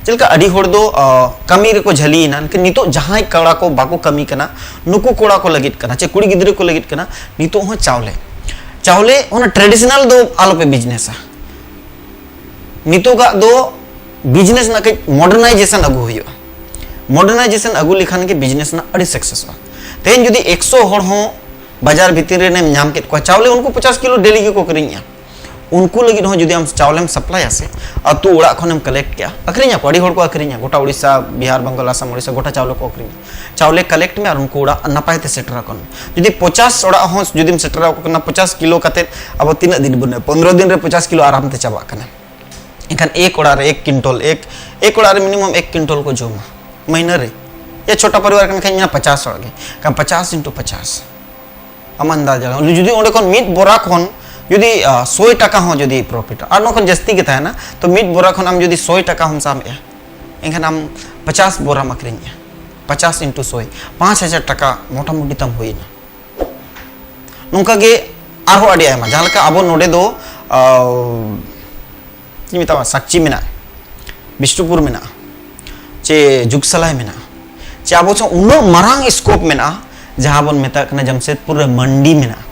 ᱪᱮᱫ ᱞᱮᱠᱟ ᱟᱹᱰᱤ ᱦᱚᱲ ᱫᱚ ᱟ, ᱠᱟᱹᱢᱤ ᱨᱮᱠᱚ ᱡᱷᱟᱹᱞᱤᱭᱮᱱᱟ, ᱮᱱᱠᱷᱟᱱ ᱱᱤᱛᱚᱜ ᱡᱟᱦᱟᱸᱭ ᱠᱚᱲᱟ ᱠᱚ ᱵᱟᱠᱚ ᱠᱟᱹᱢᱤ ᱠᱟᱱᱟ, ᱱᱩᱠᱩ ᱠᱚᱲᱟ ᱠᱚ ᱞᱟᱹᱜᱤᱫ ᱠᱟᱱᱟ ᱪᱮ ᱠᱩᱲᱤ ᱜᱤᱫᱽᱨᱟᱹ ᱠᱚ ᱞᱟᱹᱜᱤᱫ ᱠᱟᱱᱟ, ᱱᱤᱛᱚᱜ ᱦᱚᱸ ᱪᱟᱣᱞᱮ, ᱪᱟᱣᱞᱮ ᱚᱱᱟ ᱴᱨᱮᱰᱤᱥᱚᱱᱟᱞ ᱫᱚ ᱟᱞᱚᱯᱮ ᱵᱤᱡᱽᱱᱮᱥᱟ᱾ ᱱᱤᱛᱚᱜᱟᱜ ᱫᱚ ᱵᱤᱡᱽᱱᱮᱥ ᱨᱮᱱᱟᱜ ᱠᱟᱹᱡ ᱢᱚᱰᱟᱨᱱᱟᱭᱡᱮᱥᱚᱱ ᱟᱹᱜᱩ ᱦᱩᱭᱩᱜᱼᱟ᱾ ᱢᱚᱰᱟᱨᱱᱟᱭᱡᱮᱥᱚᱱ ᱟᱹᱜᱩ ᱞᱮᱠᱷᱟᱱ ᱜᱮ ᱵᱤᱡᱽᱱᱮᱥ ᱨᱮᱱᱟᱜ ᱟᱹᱰᱤ ᱥᱟᱠᱥᱮᱥᱚᱜᱼᱟ᱾ ᱛᱮᱦᱮᱧ ᱡᱩᱫᱤ ᱮᱠᱥᱚ ᱦᱚᱲ ᱦᱚᱸ ᱵᱟᱡᱟᱨ ᱵᱷᱤᱛᱤᱨ ᱨᱮᱱᱮᱢ ᱧᱟᱢ ᱠᱮᱫ ᱠᱚᱣᱟ, ᱪᱟᱣᱞᱮ ᱩᱱᱠᱩ ᱯᱚᱪᱟᱥ ᱠᱤᱞᱳ ᱰᱮᱞᱤ ᱜᱮᱠᱚ ᱠᱤᱨᱤᱧᱮᱜᱼᱟ᱾ ᱩᱱᱠᱩ ᱞᱟᱹᱜᱤᱫ ᱦᱚᱸ ᱡᱩᱫᱤ ᱟᱢ ᱪᱟᱣᱞᱮᱢ ᱥᱟᱯᱞᱟᱭᱟ ᱥᱮ, ᱟᱹᱛᱩ ᱚᱲᱟᱜ ᱠᱷᱚᱱᱮᱢ ᱠᱟᱞᱮᱠᱴ ᱠᱮᱜᱼᱟ, ᱟᱹᱠᱷᱨᱤᱧ ᱟᱠᱚ, ᱟᱹᱰᱤ ᱦᱚᱲ ᱠᱚ ᱟᱹᱠᱷᱨᱤᱧᱟ, ᱜᱚᱴᱟ ᱩᱲᱤᱥᱥᱟ, ᱵᱤᱦᱟᱨ, ᱵᱟᱝᱜᱟᱞ, ᱟᱥᱟᱢ, ᱩᱲᱤᱥᱥᱟ, ᱜᱚᱴᱟ ᱪᱟᱣᱞᱮ ᱠᱚ ᱟᱹᱠᱷᱨᱤᱧᱟ᱾ ᱪᱟᱣᱞᱮ ᱠᱟᱞᱮᱠᱴ ᱢᱮ ᱟᱨ ᱩᱱᱠᱩ ᱚᱲᱟᱜ ᱱᱟᱯᱟᱭ ᱛᱮ ᱥᱮᱴᱮᱨ ᱟᱠᱚ ᱢᱮ᱾ ᱡᱩᱫᱤ ᱯᱚᱪᱟᱥ ᱚᱲᱟᱜ ᱦᱚᱸ ᱡᱩᱫᱤᱢ ᱥᱮᱴᱮᱨ ᱟᱠᱚ ᱠᱟᱱᱟ, ᱯᱚᱪᱟᱥ ᱠᱤᱞᱳ ᱠᱟᱛᱮᱫ, ᱟᱵᱚ ᱛᱤᱱᱟᱹᱜ ᱫᱤᱱ ᱵᱚᱱ, ᱯᱚᱱᱨᱚ ᱫᱤᱱ ᱨᱮ ᱯᱚᱪᱟᱥ ᱠᱤᱞᱳ ᱟᱨᱟᱢ ᱛᱮ ᱪᱟᱵᱟᱜ ᱠᱟᱱᱟ᱾ ᱮᱱᱠᱷᱟᱱ ᱮᱠ ᱚᱲᱟᱜ ᱨᱮ ᱮᱠ ᱠᱩᱭᱱᱴᱚᱞ, ᱮᱠ, ᱮᱠ ᱚᱲᱟᱜ ᱨᱮ ᱢᱤᱱᱤᱢᱟᱢ ᱮᱠ ᱠᱩᱭᱱᱴᱚᱞ ᱠᱚ ᱡᱚᱢᱟ ᱢᱟᱹᱦᱱᱟᱹ ᱨᱮ᱾ ᱭᱟ ᱪᱷᱳᱴᱟ ᱯᱚᱨᱤᱵᱟᱨ ᱠᱟᱱ ᱠᱷᱟᱱ ᱢᱮᱱᱟ ᱯᱚᱪᱟᱥ ᱚᱲᱟᱜ ᱜᱮ, ᱠᱷᱟᱱ ᱯᱚᱪᱟᱥ ᱤᱱᱴᱩ ᱯᱚᱪᱟᱥ, ᱟᱢ ᱟᱱᱫᱟᱡᱟ ᱞᱟᱜᱟᱣ᱾ ᱡᱩᱫᱤ ᱚᱸᱰᱮ ᱠᱷᱚᱱ ᱢᱤᱫ ᱵᱚᱨᱟ ᱠᱷᱚᱱ ᱡᱩᱫᱤ, ᱟ, ᱥᱚᱭ ᱴᱟᱠᱟ ᱦᱚᱸ ᱡᱩᱫᱤ ᱯᱨᱚᱯᱷᱤᱴ, ᱟᱨ ᱱᱚᱣᱟ ᱠᱷᱚᱱ ᱡᱟᱹᱥᱛᱤ ᱜᱮ ᱛᱟᱦᱮᱱᱟ, ᱛᱚ ᱢᱤᱫ ᱵᱚᱨᱟ ᱠᱷᱚᱱ ᱟᱢ ᱡᱩᱫᱤ ᱥᱚᱭ ᱴᱟᱠᱟ ᱦᱚᱸᱢ ᱥᱟᱵᱮᱜᱼᱟ, ᱮᱱᱠᱷᱟᱱ ᱟᱢ ᱯᱚᱪᱟᱥ ᱵᱚᱨᱟᱢ ᱟᱹᱠᱷᱨᱤᱧᱮᱜᱼᱟ, ᱯᱚᱪᱟᱥ ᱤᱱᱴᱩ ᱥᱚᱭ, ᱯᱟᱸᱪ ᱦᱟᱡᱟᱨ ᱴᱟᱠᱟ ᱢᱚᱴᱟᱢᱩᱴᱤ ᱛᱟᱢ ᱦᱩᱭᱮᱱᱟ᱾ ᱱᱚᱝᱠᱟ ᱜᱮ ᱟᱨᱦᱚᱸ ᱟᱹᱰᱤ ᱟᱭᱢᱟ, ᱡᱟᱦᱟᱸ ᱞᱮᱠᱟ ᱟᱵᱚ ᱱᱚᱰᱮ ᱫᱚ, ᱟ, ᱪᱮᱫ ᱤᱧ ᱢᱮᱛᱟᱢᱟ, ᱥᱟᱠᱪᱤ ᱢᱮᱱᱟᱜᱼᱟ, ᱵᱤᱥᱱᱩᱯᱩᱨ ᱢᱮᱱᱟᱜᱼᱟ, ᱪᱮ ᱡᱩᱜᱽᱥᱟᱞᱟᱭ ᱢᱮᱱᱟᱜᱼᱟ, ᱪᱮ ᱟᱵᱚ ᱥᱮᱫ ᱩᱱᱟᱹᱜ ᱢᱟᱨᱟᱝ ᱥᱠᱳᱯ ᱢᱮᱱᱟᱜᱼᱟ, ᱡᱟᱦᱟᱸ ᱵᱚᱱ ᱢᱮᱛᱟᱜ ᱠᱟᱱᱟ ᱡᱟᱢᱥᱮᱫᱽᱯᱩᱨ ᱨᱮ ᱢᱟᱱᱰᱤ ᱢᱮᱱᱟᱜᱼᱟ᱾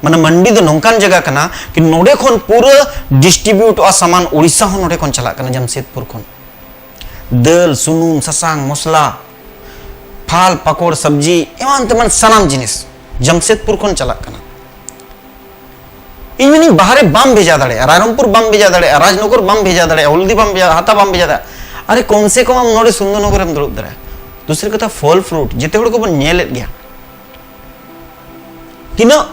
ᱢᱟᱱᱮ ᱢᱟᱱᱰᱤ ᱫᱚ ᱱᱚᱝᱠᱟᱱ ᱡᱟᱭᱜᱟ ᱠᱟᱱᱟ ᱠᱤ ᱱᱚᱰᱮ ᱠᱷᱚᱱ ᱯᱩᱨᱟᱹ ᱰᱤᱥᱴᱨᱤᱵᱤᱭᱩᱴᱚᱜᱼᱟ ᱥᱟᱢᱟᱱ, ᱩᱲᱤᱥᱥᱟ ᱦᱚᱸ ᱱᱚᱰᱮ ᱠᱷᱚᱱ ᱪᱟᱞᱟᱜ ᱠᱟᱱᱟ ᱡᱟᱢᱥᱮᱫᱽᱯᱩᱨ ᱠᱷᱚᱱ᱾ ᱫᱟᱹᱞ, ᱥᱩᱱᱩᱢ, ᱥᱟᱥᱟᱝ, ᱢᱚᱥᱞᱟ, ᱯᱷᱟᱞ, ᱯᱟᱠᱚᱲ, ᱥᱚᱵᱽᱡᱤ, ᱮᱢᱟᱱ ᱛᱮᱢᱟᱱ ᱥᱟᱱᱟᱢ ᱡᱤᱱᱤᱥ ᱡᱟᱢᱥᱮᱫᱽᱯᱩᱨ ᱠᱷᱚᱱ ᱪᱟᱞᱟᱜ ᱠᱟᱱᱟ᱾ ᱤᱧ ᱢᱮᱱᱤᱧ ᱵᱟᱦᱨᱮ ᱵᱟᱢ ᱵᱷᱮᱡᱟ ᱫᱟᱲᱮᱭᱟᱜᱼᱟ, ᱨᱟᱭᱨᱚᱝᱯᱩᱨ ᱵᱟᱢ ᱵᱷᱮᱡᱟ ᱫᱟᱲᱮᱭᱟᱜᱼᱟ, ᱨᱟᱡᱽᱱᱚᱜᱚᱨ ᱵᱟᱢ ᱵᱷᱮᱡᱟ ᱫᱟᱲᱮᱭᱟᱜᱼᱟ, ᱦᱚᱞᱫᱤ ᱵᱟᱢ ᱵᱷᱮᱡᱟ, ᱦᱟᱛᱟ ᱵᱟᱢ ᱵᱷᱮᱡᱟ ᱫᱟᱲᱮᱭᱟᱜᱼᱟ᱾ ᱟᱨᱮ ᱠᱚᱢ ᱥᱮ ᱠᱚᱢ ᱟᱢ ᱱᱚᱰᱮ ᱥᱩᱱᱫᱚᱨᱱᱚᱜᱚᱨ ᱨᱮᱢ ᱫᱩᱲᱩᱵ ᱫᱟᱲᱮᱭᱟᱜᱼᱟ᱾ ᱫᱩᱥᱨᱤ ᱠᱟᱛᱷᱟ ᱯᱷᱚᱞ ᱯᱷᱨᱩᱴ ᱡᱮᱛᱮ ᱦᱚᱲ ᱜᱮᱵᱚᱱ ᱧᱮᱞᱮᱫ ᱜᱮᱭᱟ᱾ ᱛᱤᱱᱟᱹᱜ,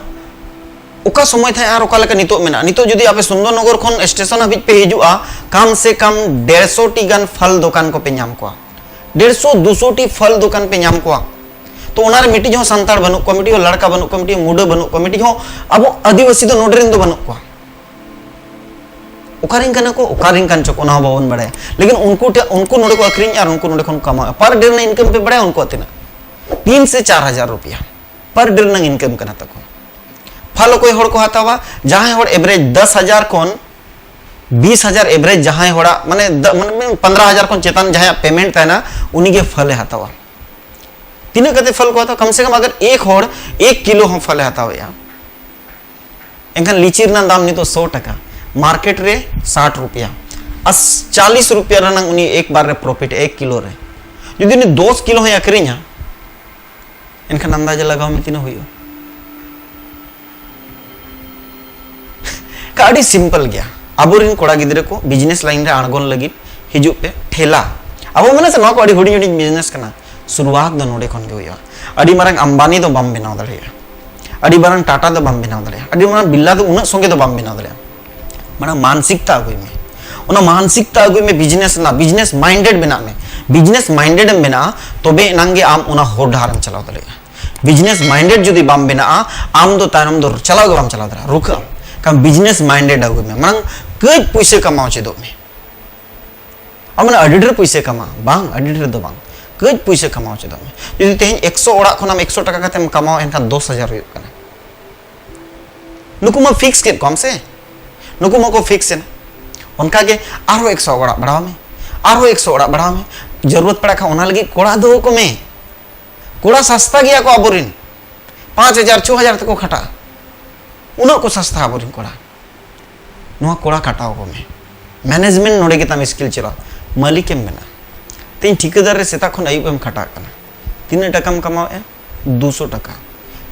ᱚᱠᱟ ᱥᱚᱢᱚᱭ ᱛᱟᱦᱮᱸ ᱟᱨ ᱚᱠᱟ ᱞᱮᱠᱟ ᱱᱤᱛᱚᱜ ᱢᱮᱱᱟᱜᱼᱟ᱾ ᱱᱤᱛᱚᱜ ᱡᱩᱫᱤ ᱟᱯᱮ ᱥᱩᱱᱫᱚᱨᱱᱚᱜᱚᱨ ᱠᱷᱚᱱ ᱥᱴᱮᱥᱚᱱ ᱦᱟᱹᱵᱤᱡ ᱯᱮ ᱦᱤᱡᱩᱜᱼᱟ, ᱠᱟᱢ ᱥᱮ ᱠᱟᱢ ᱰᱮᱲᱥᱚ ᱴᱤ ᱜᱟᱱ ᱯᱷᱚᱞ ᱫᱚᱠᱟᱱ ᱠᱚᱯᱮ ᱧᱟᱢ ᱠᱚᱣᱟ, ᱰᱮᱲᱥᱚ ᱫᱩᱥᱚ ᱴᱤ ᱯᱷᱚᱞ ᱫᱚᱠᱟᱱ ᱯᱮ ᱧᱟᱢ ᱠᱚᱣᱟ᱾ ᱛᱚ ᱚᱱᱟᱨᱮ ᱢᱤᱫᱴᱤᱡ ᱦᱚᱸ ᱥᱟᱱᱛᱟᱲ ᱵᱟᱹᱱᱩᱜ ᱠᱚᱣᱟ, ᱢᱤᱫᱴᱤᱡ ᱦᱚᱸ ᱞᱟᱲᱠᱟ ᱵᱟᱹᱱᱩᱜ ᱠᱚᱣᱟ, ᱢᱤᱫᱴᱤᱡ ᱦᱚᱸ ᱢᱩᱰᱟᱹ ᱵᱟᱹᱱᱩᱜ ᱠᱚᱣᱟ, ᱢᱤᱫᱴᱤᱡ ᱦᱚᱸ ᱟᱵᱚ ᱟᱹᱫᱤᱵᱟᱹᱥᱤ ᱫᱚ ᱱᱚᱰᱮ ᱨᱮᱱ ᱫᱚ ᱵᱟᱹᱱᱩᱜ ᱠᱚᱣᱟ᱾ ᱚᱠᱟᱨᱮᱱ ᱠᱟᱱᱟ ᱠᱚ, ᱚᱠᱟᱨᱮᱱ ᱠᱟᱱ ᱪᱚ ᱠᱚ, ᱚᱱᱟ ᱦᱚᱸ ᱵᱟᱵᱚᱱ ᱵᱟᱲᱟᱭᱟ᱾ ᱞᱮᱠᱤᱱ ᱩᱱᱠᱩ ᱴᱷᱮᱱ, ᱩᱱᱠᱩ ᱱᱚᱰᱮ ᱠᱚ ᱟᱹᱠᱷᱨᱤᱧ ᱟᱨ ᱩᱱᱠᱩ ᱱᱚᱰᱮ ᱠᱷᱚᱱ ᱠᱟᱢᱟᱣᱟ᱾ ᱯᱟᱨ ᱰᱮ ᱨᱮᱱᱟᱜ ᱤᱱᱠᱟᱢ ᱯᱮ ᱵᱟᱲᱟᱭᱟ ᱩᱱᱠᱩᱣᱟᱜ ᱛᱤᱱᱟᱹᱜ? ᱛᱤᱱ ᱥᱮ ᱪᱟᱨ ᱦᱟᱡᱟᱨ ᱨᱩᱯᱤᱭᱟ ᱯᱟᱨ ᱰᱮ ᱨᱮᱱᱟᱜ ᱤᱱᱠᱟᱢ ᱠᱟᱱᱟ ᱛᱟᱠᱚ᱾ ᱯᱷᱚᱞ ᱚᱠᱚᱭ ᱦᱚᱲ ᱠᱚ ᱦᱟᱛᱟᱣᱟ? ᱡᱟᱦᱟᱸᱭ ᱦᱚᱲ ᱮᱵᱷᱨᱮᱡᱽ ᱫᱚᱥ ᱦᱟᱡᱟᱨ ᱠᱷᱚᱱ ᱵᱤᱥ ᱦᱟᱡᱟᱨ ᱮᱵᱷᱨᱮᱡᱽ, ᱡᱟᱦᱟᱸᱭ ᱦᱚᱲᱟᱜ ᱢᱟᱱᱮ ᱫ-, ᱢᱟᱱᱮ ᱯᱚᱱᱫᱽᱨᱚ ᱦᱟᱡᱟᱨ ᱠᱷᱚᱱ ᱪᱮᱛᱟᱱ ᱡᱟᱦᱟᱸᱭᱟᱜ ᱯᱮᱢᱮᱱᱴ ᱛᱟᱦᱮᱱᱟ, ᱩᱱᱤᱜᱮ ᱯᱷᱚᱞᱮ ᱦᱟᱛᱟᱣᱟ᱾ ᱛᱤᱱᱟᱹᱜ ᱠᱟᱛᱮ ᱯᱷᱚᱞ ᱠᱚ ᱦᱟᱛᱟᱣᱟ? ᱠᱚᱢ ᱥᱮ ᱠᱚᱢ ᱟᱜᱟᱨ ᱮᱠ ᱦᱚᱲ ᱮᱠ ᱠᱤᱞᱳ ᱦᱚᱸ ᱯᱷᱚᱞᱮ ᱦᱟᱛᱟᱣᱮᱜᱼᱟ, ᱮᱱᱠᱷᱟᱱ ᱞᱤᱪᱤ ᱨᱮᱱᱟᱜ ᱫᱟᱢ ᱱᱤᱛᱚᱜ ᱥᱚ ᱴᱟᱠᱟ, ᱢᱟᱨᱠᱮᱴ ᱨᱮ ᱥᱟᱴ ᱨᱩᱯᱤᱭᱟ, ᱟᱨ ᱪᱟᱞᱤᱥ ᱨᱩᱯᱤᱭᱟ ᱨᱮᱱᱟᱜ ᱩᱱᱤ ᱮᱠ ᱵᱟᱨ ᱨᱮ ᱯᱨᱚᱯᱷᱤᱴ ᱮᱠ ᱠᱤᱞᱳ ᱨᱮ᱾ ᱡᱩᱫᱤ ᱩᱱᱤ ᱫᱚᱥ ᱠᱤᱞᱳ ᱦᱚᱸᱭ ᱟᱹᱠᱷᱨᱤᱧᱟ, ᱮᱱᱠᱷᱟᱱ ᱟᱱᱫᱟᱡᱟ ᱞᱟᱜᱟᱣ ᱢᱮ ᱛᱤᱱᱟᱹᱜ ᱦᱩᱭᱩᱜᱼᱟ᱾ ᱟᱹᱰᱤ simple ᱜᱮᱭᱟ᱾ ᱟᱵᱚᱨᱮᱱ ᱠᱚᱲᱟ ᱜᱤᱫᱽᱨᱟᱹ ᱠᱚ business line ᱨᱮ ᱟᱬᱜᱚᱱ ᱞᱟᱹᱜᱤᱫ ᱦᱤᱡᱩᱜ ᱯᱮ᱾ ᱴᱷᱮᱞᱟ, ᱟᱵᱚ ᱢᱮᱱᱟ ᱥᱮ ᱱᱚᱣᱟ ᱠᱚ ᱟᱹᱰᱤ ᱦᱩᱰᱤᱧ ᱦᱩᱰᱤᱧ business ᱠᱟᱱᱟ᱾ ᱥᱩᱨᱩᱣᱟᱛ ᱫᱚ ᱱᱚᱰᱮ ᱠᱷᱚᱱ ᱜᱮ ᱦᱩᱭᱩᱜᱼᱟ᱾ ᱟᱹᱰᱤ ᱢᱟᱨᱟᱝ ᱟᱢᱵᱟᱱᱤ ᱫᱚ ᱵᱟᱢ ᱵᱮᱱᱟᱣ ᱫᱟᱲᱮᱭᱟᱜᱼᱟ, ᱟᱹᱰᱤ ᱢᱟᱨᱟᱝ ᱴᱟᱴᱟ ᱫᱚ ᱵᱟᱢ ᱵᱮᱱᱟᱣ ᱫᱟᱲᱮᱭᱟᱜᱼᱟ, ᱟᱹᱰᱤ ᱢᱟᱨᱟᱝ ᱵᱤᱨᱞᱟ ᱫᱚ ᱩᱱᱟᱹᱜ ᱥᱚᱸᱜᱮ ᱫᱚ ᱵᱟᱢ ᱵᱮᱱᱟᱣ ᱫᱟᱲᱮᱭᱟᱜᱼᱟ᱾ ᱢᱟᱱᱮ ᱢᱟᱱᱥᱤᱠᱛᱟ ᱟᱹᱜᱩᱭ ᱢᱮ, ᱚᱱᱟ ᱢᱟᱱᱥᱤᱠᱛᱟ ᱟᱹᱜᱩᱭ ᱢᱮ, business ᱨᱮᱱᱟᱜ, business minded ᱵᱮᱱᱟᱜ ᱢᱮ᱾ Business minded ᱮᱢ ᱵᱮᱱᱟᱜᱼᱟ, ᱛᱚᱵᱮ ᱮᱱᱟᱝ ᱜᱮ ᱟᱢ ᱚᱱᱟ ᱦᱚᱨ ᱰᱟᱦᱟᱨᱮᱢ ᱪᱟᱞᱟᱣ ᱫᱟᱲᱮᱭᱟᱜᱼᱟ᱾ Business minded ᱡᱩᱫᱤ ᱵᱟᱢ ᱵᱮᱱᱟᱜᱼᱟ, ᱟᱢ ᱫᱚ ᱛᱟᱭᱱᱚᱢ ᱫᱚ ᱪᱟᱞᱟᱣ ᱜᱮ ᱵᱟᱢ ᱪᱟᱞᱟᱣ ᱫᱟᱲᱮᱭᱟᱜᱼᱟ, ᱨᱩᱠᱷᱟᱹᱜ ᱟᱢ᱾ ᱠᱟᱨᱚᱱ business minded ᱟᱹᱜᱩᱭ ᱢᱮ, ᱢᱟᱲᱟᱝ ᱠᱟᱹᱡ ᱯᱩᱭᱥᱟᱹ ᱠᱟᱢᱟᱣ ᱪᱮᱫᱚᱜ ᱢᱮ᱾ ᱟᱢ ᱢᱟᱱᱮ ᱟᱹᱰᱤ ᱰᱷᱮᱨ ᱯᱩᱭᱥᱟᱹ ᱠᱟᱢᱟᱣ, ᱵᱟᱝ, ᱟᱹᱰᱤ ᱰᱷᱮᱨ ᱫᱚ ᱵᱟᱝ, ᱠᱟᱹᱡ ᱯᱩᱭᱥᱟᱹ ᱠᱟᱢᱟᱣ ᱪᱮᱫᱚᱜ ᱢᱮ᱾ ᱡᱩᱫᱤ ᱛᱮᱦᱮᱧ ᱮᱠᱥᱚ ᱚᱲᱟᱜ ᱠᱷᱚᱱ ᱟᱢ ᱮᱠᱥᱚ ᱴᱟᱠᱟ ᱠᱟᱛᱮᱢ ᱠᱟᱢᱟᱣᱟ, ᱮᱱᱠᱷᱟᱱ ᱫᱚᱥ ᱦᱟᱡᱟᱨ ᱦᱩᱭᱩᱜ ᱠᱟᱱᱟ᱾ ᱱᱩᱠᱩ ᱢᱟ fix ᱠᱮᱫ ᱠᱚᱣᱟᱢ ᱥᱮ, ᱱᱩᱠᱩ ᱢᱟᱠᱚ fix ᱮᱱᱟ᱾ ᱚᱱᱠᱟᱜᱮ ᱟᱨᱦᱚᱸ ᱮᱠᱥᱚ ᱚᱲᱟᱜ ᱵᱟᱲᱦᱟᱣ ᱢᱮ, ᱟᱨᱦᱚᱸ ᱮᱠᱥᱚ ᱚᱲᱟᱜ ᱵᱟᱲᱦᱟᱣ ᱢᱮ᱾ ᱡᱟᱹᱨᱩᱲᱟᱛ ᱯᱟᱲᱟᱜ ᱠᱷᱟᱱ ᱚᱱᱟ ᱞᱟᱹᱜᱤᱫ ᱠᱚᱲᱟ ᱫᱚᱦᱚ ᱠᱚᱢᱮ᱾ ᱠᱚᱲᱟ ᱥᱟᱥᱛᱟ ᱜᱮᱭᱟ ᱠᱚ ᱟᱵᱚᱨᱮᱱ, ᱯᱟᱸᱪ ᱦᱟᱡᱟᱨ, ᱪᱷᱚ ᱦᱟᱡᱟᱨ ᱛᱮᱠᱚ ᱠᱷᱟᱴᱟᱜᱼᱟ, ᱩᱱᱟᱹᱜ ᱠᱚ ᱥᱟᱥᱛᱟ ᱟᱵᱚᱨᱮᱱ ᱠᱚᱲᱟ᱾ ᱱᱚᱣᱟ ᱠᱚᱲᱟ ᱠᱷᱟᱴᱟᱣ ᱠᱚᱢᱮ᱾ Management ᱱᱚᱰᱮ ᱜᱮ ᱛᱟᱢ skill ᱪᱟᱞᱟᱜᱼᱟ, ᱢᱟᱹᱞᱤᱠ ᱮᱢ ᱵᱮᱱᱟᱜᱼᱟ᱾ ᱛᱮᱦᱮᱧ ᱴᱷᱤᱠᱟᱹᱫᱟᱨ ᱨᱮ ᱥᱮᱛᱟᱜ ᱠᱷᱚᱱ ᱟᱹᱭᱩᱵ ᱮᱢ ᱠᱷᱟᱴᱟᱜ ᱠᱟᱱᱟ, ᱛᱤᱱᱟᱹᱜ ᱴᱟᱠᱟᱢ ᱠᱟᱢᱟᱣᱮᱫᱼᱟ? ᱫᱩᱥᱚ ᱴᱟᱠᱟ,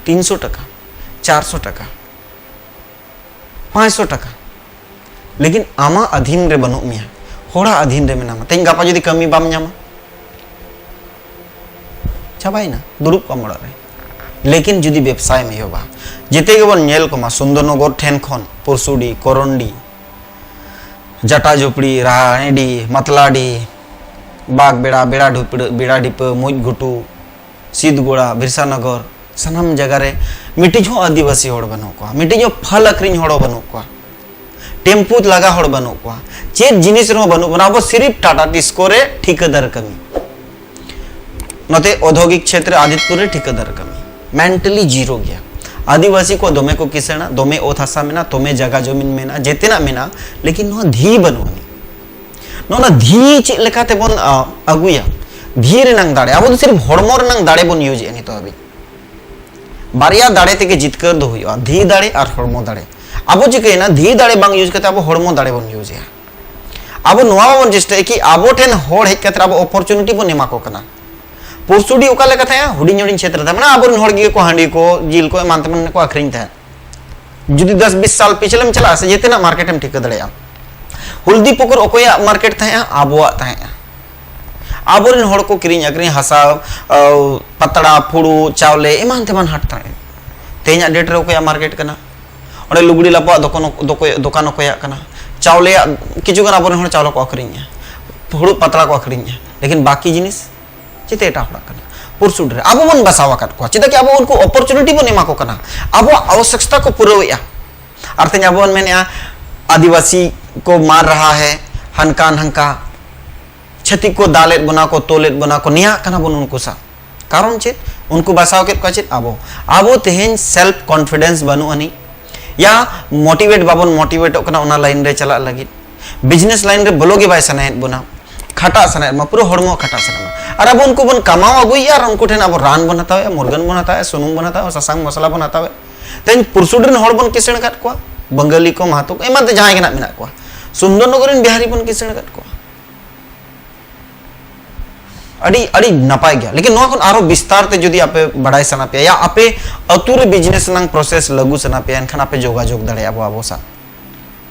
ᱛᱤᱱᱥᱚ ᱴᱟᱠᱟ, ᱪᱟᱨᱥᱚ ᱴᱟᱠᱟ, ᱯᱟᱸᱪᱥᱚ ᱴᱟᱠᱟ, ᱞᱮᱠᱤᱱ ᱟᱢᱟᱜ ᱟᱫᱷᱤᱱ ᱨᱮ ᱵᱟᱹᱱᱩᱜ ᱢᱮᱭᱟ, ᱦᱚᱲᱟᱜ ᱟᱫᱷᱤᱱ ᱨᱮ ᱢᱮᱱᱟᱢᱟ᱾ ᱛᱮᱦᱮᱧ ᱜᱟᱯᱟ ᱡᱩᱫᱤ ᱠᱟᱹᱢᱤ ᱵᱟᱢ ᱧᱟᱢᱟ, ᱪᱟᱵᱟᱭᱮᱱᱟ, ᱫᱩᱲᱩᱵ ᱠᱚᱜ ᱟᱢ ᱚᱲᱟᱜ ᱨᱮ᱾ ᱞᱮᱠᱤᱱ ᱡᱩᱫᱤ ᱵᱮᱵᱽᱥᱟᱭᱮᱢ ᱮᱦᱚᱵᱟ, ᱡᱮᱛᱮ ᱜᱮᱵᱚᱱ ᱧᱮᱞ ᱠᱚᱢᱟ ᱥᱩᱱᱫᱚᱨᱱᱚᱜᱚᱨ ᱴᱷᱮᱱ ᱠᱷᱚᱱ ᱯᱚᱨᱥᱩᱰᱤ, ᱠᱚᱨᱚᱱᱰᱤ, ᱡᱟᱴᱟ ᱡᱩᱯᱲᱤ, ᱨᱟᱦᱟᱰᱤ, ᱢᱟᱛᱞᱟᱰᱤ, ᱵᱟᱜᱽ ᱵᱮᱲᱟ, ᱵᱮᱲᱟ ᱰᱷᱩᱯᱲᱟᱹ, ᱵᱮᱲᱟ ᱰᱷᱤᱯᱟᱹ, ᱢᱩᱡ ᱜᱷᱩᱴᱩ, ᱥᱤᱫᱽᱜᱚᱲᱟ, ᱵᱤᱨᱥᱟᱱᱚᱜᱚᱨ, ᱥᱟᱱᱟᱢ ᱡᱟᱭᱜᱟ ᱨᱮ ᱢᱤᱫᱴᱤᱡ ᱦᱚᱸ ᱟᱹᱫᱤᱵᱟᱹᱥᱤ ᱦᱚᱲ ᱵᱟᱹᱱᱩᱜ ᱠᱚᱣᱟ, ᱢᱤᱫᱴᱤᱡ ᱦᱚᱸ ᱯᱷᱚᱞ ᱟᱹᱠᱷᱨᱤᱧ ᱦᱚᱲ ᱦᱚᱸ ᱵᱟᱹᱱᱩᱜ ᱠᱚᱣᱟ, ᱴᱮᱢᱯᱩ ᱞᱟᱜᱟ ᱦᱚᱲ ᱵᱟᱹᱱᱩᱜ ᱠᱚᱣᱟ, ᱪᱮᱫ ᱡᱤᱱᱤᱥ ᱨᱮᱦᱚᱸ ᱵᱟᱹᱱᱩᱜ ᱵᱚᱱᱟ᱾ ᱟᱵᱚ ᱥᱤᱨᱤᱯ ᱴᱟᱴᱟ ᱴᱤᱥᱠᱳ ᱨᱮ ᱴᱷᱤᱠᱟᱹᱫᱟᱨ ᱠᱟᱹᱢᱤ, ᱱᱚᱛᱮ ᱳᱫᱽᱭᱳᱜᱤᱠ ᱠᱷᱮᱛᱨᱮ ᱟᱫᱤᱛᱯᱩᱨ ᱨᱮ ᱴᱷᱤᱠᱟᱹᱫᱟᱨ ᱠᱟᱹᱢᱤ, mentally zero ᱜᱮᱭᱟ᱾ ᱟᱹᱫᱤᱵᱟᱹᱥᱤ ᱠᱚ ᱫᱚᱢᱮ ᱠᱚ ᱠᱤᱥᱟᱹᱬᱟ, ᱫᱚᱢᱮ ᱚᱛ ᱦᱟᱥᱟ ᱢᱮᱱᱟᱜᱼᱟ, ᱫᱚᱢᱮ ᱡᱟᱭᱜᱟ ᱡᱚᱢᱤᱱ ᱢᱮᱱᱟᱜᱼᱟ, ᱡᱮᱛᱮᱱᱟᱜ ᱢᱮᱱᱟᱜᱼᱟ, ᱞᱮᱠᱤᱱ ᱱᱚᱣᱟ ᱫᱷᱤ ᱵᱟᱹᱱᱩᱜ ᱟᱹᱱᱤᱡ᱾ ᱱᱚᱣᱟ ᱫᱷᱤ ᱪᱮᱫ ᱞᱮᱠᱟ ᱛᱮᱵᱚᱱ, ᱟ, ᱟᱹᱜᱩᱭᱟ? ᱫᱷᱤ ᱨᱮᱱᱟᱝ ᱫᱟᱲᱮ, ᱟᱵᱚ ᱫᱚ ᱥᱤᱨᱯ ᱦᱚᱲᱢᱚ ᱨᱮᱱᱟᱝ ᱫᱟᱲᱮ ᱵᱚᱱ use ᱮᱫᱼᱟ ᱱᱤᱛᱚᱜ ᱦᱟᱹᱵᱤᱡ᱾ ᱵᱟᱨᱭᱟ ᱫᱟᱲᱮ ᱛᱮᱜᱮ ᱡᱤᱛᱠᱟᱹᱨ ᱫᱚ ᱦᱩᱭᱩᱜᱼᱟ, ᱫᱷᱤ ᱫᱟᱲᱮ ᱟᱨ ᱦᱚᱲᱢᱚ ᱫᱟᱲᱮ᱾ ᱟᱵᱚ ᱪᱤᱠᱟᱹᱭᱮᱱᱟ, ᱫᱷᱤ ᱫᱟᱲᱮ ᱵᱟᱝ use ᱠᱟᱛᱮ ᱟᱵᱚ ᱦᱚᱲᱢᱚ ᱫᱟᱲᱮ ᱵᱚᱱ use ᱮᱫᱼᱟ᱾ ᱟᱵᱚ ᱱᱚᱣᱟ ᱵᱟᱵᱚᱱ ᱪᱮᱥᱴᱟᱭᱟ ᱠᱤ ᱟᱵᱚ ᱴᱷᱮᱱ ᱦᱚᱲ ᱦᱮᱡ ᱠᱟᱛᱮ ᱟᱵᱚ opportunity ᱵᱚᱱ ᱮᱢᱟ ᱠᱚ ᱠᱟᱱᱟ᱾ ᱯᱚᱨᱥᱩᱰᱤ ᱚᱠᱟ ᱞᱮᱠᱟ ᱛᱟᱦᱮᱸᱜᱼᱟ? ᱦᱩᱰᱤᱧ ᱦᱩᱰᱤᱧ ᱪᱷᱮᱛᱨᱚ ᱛᱟᱦᱮᱸ, ᱢᱟᱱᱮ ᱟᱵᱚᱨᱮᱱ ᱦᱚᱲ ᱜᱮ ᱠᱚ ᱦᱟᱺᱰᱤ ᱠᱚ, ᱡᱤᱞ ᱠᱚ, ᱮᱢᱟᱱ ᱛᱮᱢᱟᱱ ᱠᱚ ᱟᱹᱠᱷᱨᱤᱧ ᱛᱟᱦᱮᱸᱫ᱾ ᱡᱩᱫᱤ ᱫᱚᱥ ᱵᱤᱥ ᱥᱟᱞ ᱯᱤᱪᱷᱞᱮᱢ ᱪᱟᱞᱟᱜᱼᱟ ᱥᱮ, ᱡᱮᱛᱮᱱᱟᱜ ᱢᱟᱨᱠᱮᱴ ᱮᱢ ᱴᱷᱤᱠᱟᱹ ᱫᱟᱲᱮᱭᱟᱜᱼᱟ᱾ ᱦᱚᱞᱫᱤ ᱯᱚᱠᱚᱨ ᱚᱠᱚᱭᱟᱜ ᱢᱟᱨᱠᱮᱴ ᱛᱟᱦᱮᱸᱜᱼᱟ? ᱟᱵᱚᱣᱟᱜ ᱛᱟᱦᱮᱸᱜᱼᱟ᱾ ᱟᱵᱚᱨᱮᱱ ᱦᱚᱲ ᱠᱚ ᱠᱤᱨᱤᱧ ᱟᱹᱠᱷᱨᱤᱧ ᱦᱟᱥᱟ, ᱟᱣ, ᱯᱟᱛᱲᱟ, ᱯᱷᱩᱲᱩ, ᱪᱟᱣᱞᱮ, ᱮᱢᱟᱱ ᱛᱮᱢᱟᱱ ᱦᱟᱴ ᱛᱟᱦᱮᱸᱜᱼᱟ᱾ ᱛᱮᱦᱮᱧᱟᱜ ᱰᱮᱴ ᱨᱮ ᱚᱠᱚᱭᱟᱜ ᱢᱟᱨᱠᱮᱴ ᱠᱟᱱᱟ? ᱚᱸᱰᱮ ᱞᱩᱜᱽᱲᱤ ᱞᱟᱯᱚᱣᱟᱜ ᱫᱚᱠᱟᱱ, ᱫᱚᱠᱚ-, ᱫᱚᱠᱟᱱ ᱚᱠᱚᱭᱟᱜ ᱠᱟᱱᱟ? ᱪᱟᱣᱞᱮᱭᱟᱜ ᱠᱤᱪᱷᱩ ᱜᱟᱱ ᱟᱵᱚᱨᱮᱱ ᱦᱚᱲ ᱪᱟᱣᱞᱮ ᱠᱚ ᱟᱹᱠᱷᱨᱤᱧᱮᱜᱼᱟ, ᱯᱷᱩᱲᱩᱜ ᱯᱟᱛᱲᱟ ᱠᱚ ᱟᱹᱠᱷᱨᱤᱧᱮᱜᱼᱟ, ᱞᱮᱠᱤᱱ ᱵᱟᱠᱤ ᱡᱤᱱᱤᱥ ᱡᱮᱛᱮ ᱮᱴᱟᱜ ᱦᱚᱲᱟᱜ ᱠᱟᱱᱟ᱾ ᱯᱩᱨᱥᱩᱰ ᱨᱮ ᱟᱵᱚ ᱵᱚᱱ ᱵᱟᱥᱟᱣ ᱟᱠᱟᱫ ᱠᱚᱣᱟ, ᱪᱮᱫᱟᱜ ᱠᱤ ᱟᱵᱚ ᱩᱱᱠᱩ ᱚᱯᱚᱨᱪᱩᱱᱤᱴᱤ ᱵᱚᱱ ᱮᱢᱟ ᱠᱚ ᱠᱟᱱᱟ, ᱟᱵᱚᱣᱟᱜ ᱟᱵᱚᱥᱭᱚᱠᱛᱟ ᱠᱚ ᱯᱩᱨᱟᱹᱣᱮᱫᱼᱟ᱾ ᱟᱨ ᱛᱮᱦᱮᱧ ᱟᱵᱚ ᱵᱚᱱ ᱢᱮᱱᱮᱫᱼᱟ, ᱟᱹᱫᱤᱵᱟᱹᱥᱤ ᱠᱚ ᱢᱟᱨ ᱨᱟᱦᱟ ᱦᱮ, ᱦᱟᱱᱠᱟ ᱱᱟᱝᱠᱟ, ᱪᱷᱟᱹᱛᱤᱠ ᱠᱚ ᱫᱟᱞᱮᱫ ᱵᱚᱱᱟ ᱠᱚ, ᱛᱚᱞᱮᱫ ᱵᱚᱱᱟ ᱠᱚ, ᱱᱮᱭᱟᱜ ᱠᱟᱱᱟ ᱵᱚᱱ ᱩᱱᱠᱩ ᱥᱟᱶ᱾ ᱠᱟᱨᱚᱱ ᱪᱮᱫ? ᱩᱱᱠᱩ ᱵᱟᱥᱟᱣ ᱠᱮᱫ ᱠᱚᱣᱟ ᱪᱮᱫ? ᱟᱵᱚ᱾ ᱟᱵᱚ ᱛᱮᱦᱮᱧ ᱥᱮᱞᱯ ᱠᱚᱱᱯᱷᱤᱰᱮᱱᱥ ᱵᱟᱹᱱᱩᱜ ᱟᱹᱱᱤᱡ, ᱭᱟ ᱢᱳᱴᱤᱵᱷᱮᱴ ᱵᱟᱵᱚᱱ ᱢᱳᱴᱤᱵᱷᱮᱴᱚᱜ ᱠᱟᱱᱟ ᱚᱱᱟ ᱞᱟᱭᱤᱱ ᱨᱮ ᱪᱟᱞᱟᱜ ᱞᱟᱹᱜᱤᱫ, ᱵᱤᱡᱽᱱᱮᱥ ᱞᱟᱭᱤᱱ ᱨᱮ ᱵᱚᱞᱚ ᱜᱮ ᱵᱟᱭ ᱥᱟᱱᱟᱭᱮᱫ ᱵᱚᱱᱟ, ᱠᱷᱟᱴᱟᱜ ᱥᱟᱱᱟᱭᱮᱫ ᱵᱚᱱᱟ, ᱯᱩᱨᱟᱹ ᱦᱚᱲᱢᱚ ᱠᱷᱟᱴᱟᱜ ᱥᱟᱱᱟᱭᱮᱫ ᱵᱚᱱᱟ᱾ ᱟᱨ ᱟᱵᱚ ᱩᱱᱠᱩ ᱵᱚᱱ ᱠᱟᱢᱟᱣ ᱟᱹᱜᱩᱭᱮᱫᱼᱟ ᱟᱨ ᱩᱱᱠᱩ ᱴᱷᱮᱱ ᱟᱵᱚ ᱨᱟᱱ ᱵᱚᱱ ᱦᱟᱛᱟᱣᱮᱫᱼᱟ, ᱢᱩᱨᱜᱟᱹᱱ ᱵᱚᱱ ᱦᱟᱛᱟᱣᱮᱫᱼᱟ, ᱥᱩᱱᱩᱢ ᱵᱚᱱ ᱦᱟᱛᱟᱣᱮᱫᱼᱟ, ᱥᱟᱥᱟᱝ ᱢᱚᱥᱞᱟ ᱵᱚᱱ ᱦᱟᱛᱟᱣᱮᱫᱼᱟ᱾ ᱛᱮᱦᱮᱧ ᱯᱩᱨᱥᱩᱰ ᱨᱮᱱ ᱦᱚᱲ ᱵᱚᱱ ᱠᱤᱥᱟᱹᱬ ᱟᱠᱟᱫ ᱠᱚᱣᱟ, ᱵᱟᱝᱜᱟᱞᱤ ᱠᱚ, ᱢᱟᱦᱟᱛᱚ ᱠᱚ, ᱮᱢᱟᱱ ᱛᱮ ᱡᱟᱦᱟᱸᱭ ᱜᱮ ᱱᱟᱜ ᱢᱮᱱᱟᱜ ᱠᱚᱣᱟ, ᱥᱩᱱᱫᱚᱨᱱᱚᱜᱚᱨ ᱨᱮᱱ ᱵᱤᱦᱟᱨᱤ ᱵᱚᱱ ᱠᱤᱥᱟᱹᱬ ᱟᱠᱟᱫ ᱠᱚᱣᱟ᱾ ᱟᱹᱰᱤ, ᱟᱹᱰᱤ ᱱᱟᱯᱟᱭ ᱜᱮᱭᱟ, ᱞᱮᱠᱤᱱ ᱱᱚᱣᱟ ᱠᱷᱚᱱ ᱟᱨᱚ ᱵᱤᱥᱛᱟᱨ ᱛᱮ ᱡᱩᱫᱤ ᱟᱯᱮ ᱵᱟᱲᱟᱭ ᱥᱟᱱᱟ ᱯᱮᱭᱟ, ᱭᱟ ᱟᱯᱮ ᱟᱹᱛᱩ ᱨᱮ ᱵᱤᱡᱽᱱᱮᱥ ᱨᱮᱱᱟᱝ ᱯᱨᱚᱥᱮᱥ ᱞᱟᱹᱜᱩ ᱥᱟᱱᱟ ᱯᱮᱭᱟ, ᱮᱱᱠᱷᱟᱱ ᱟᱯᱮ ᱡᱳᱜᱟᱡᱳᱜᱽ ᱫᱟᱲᱮᱭᱟᱜᱼᱟ ᱟᱵᱚ, ᱟᱵᱚ ᱥᱟᱶ᱾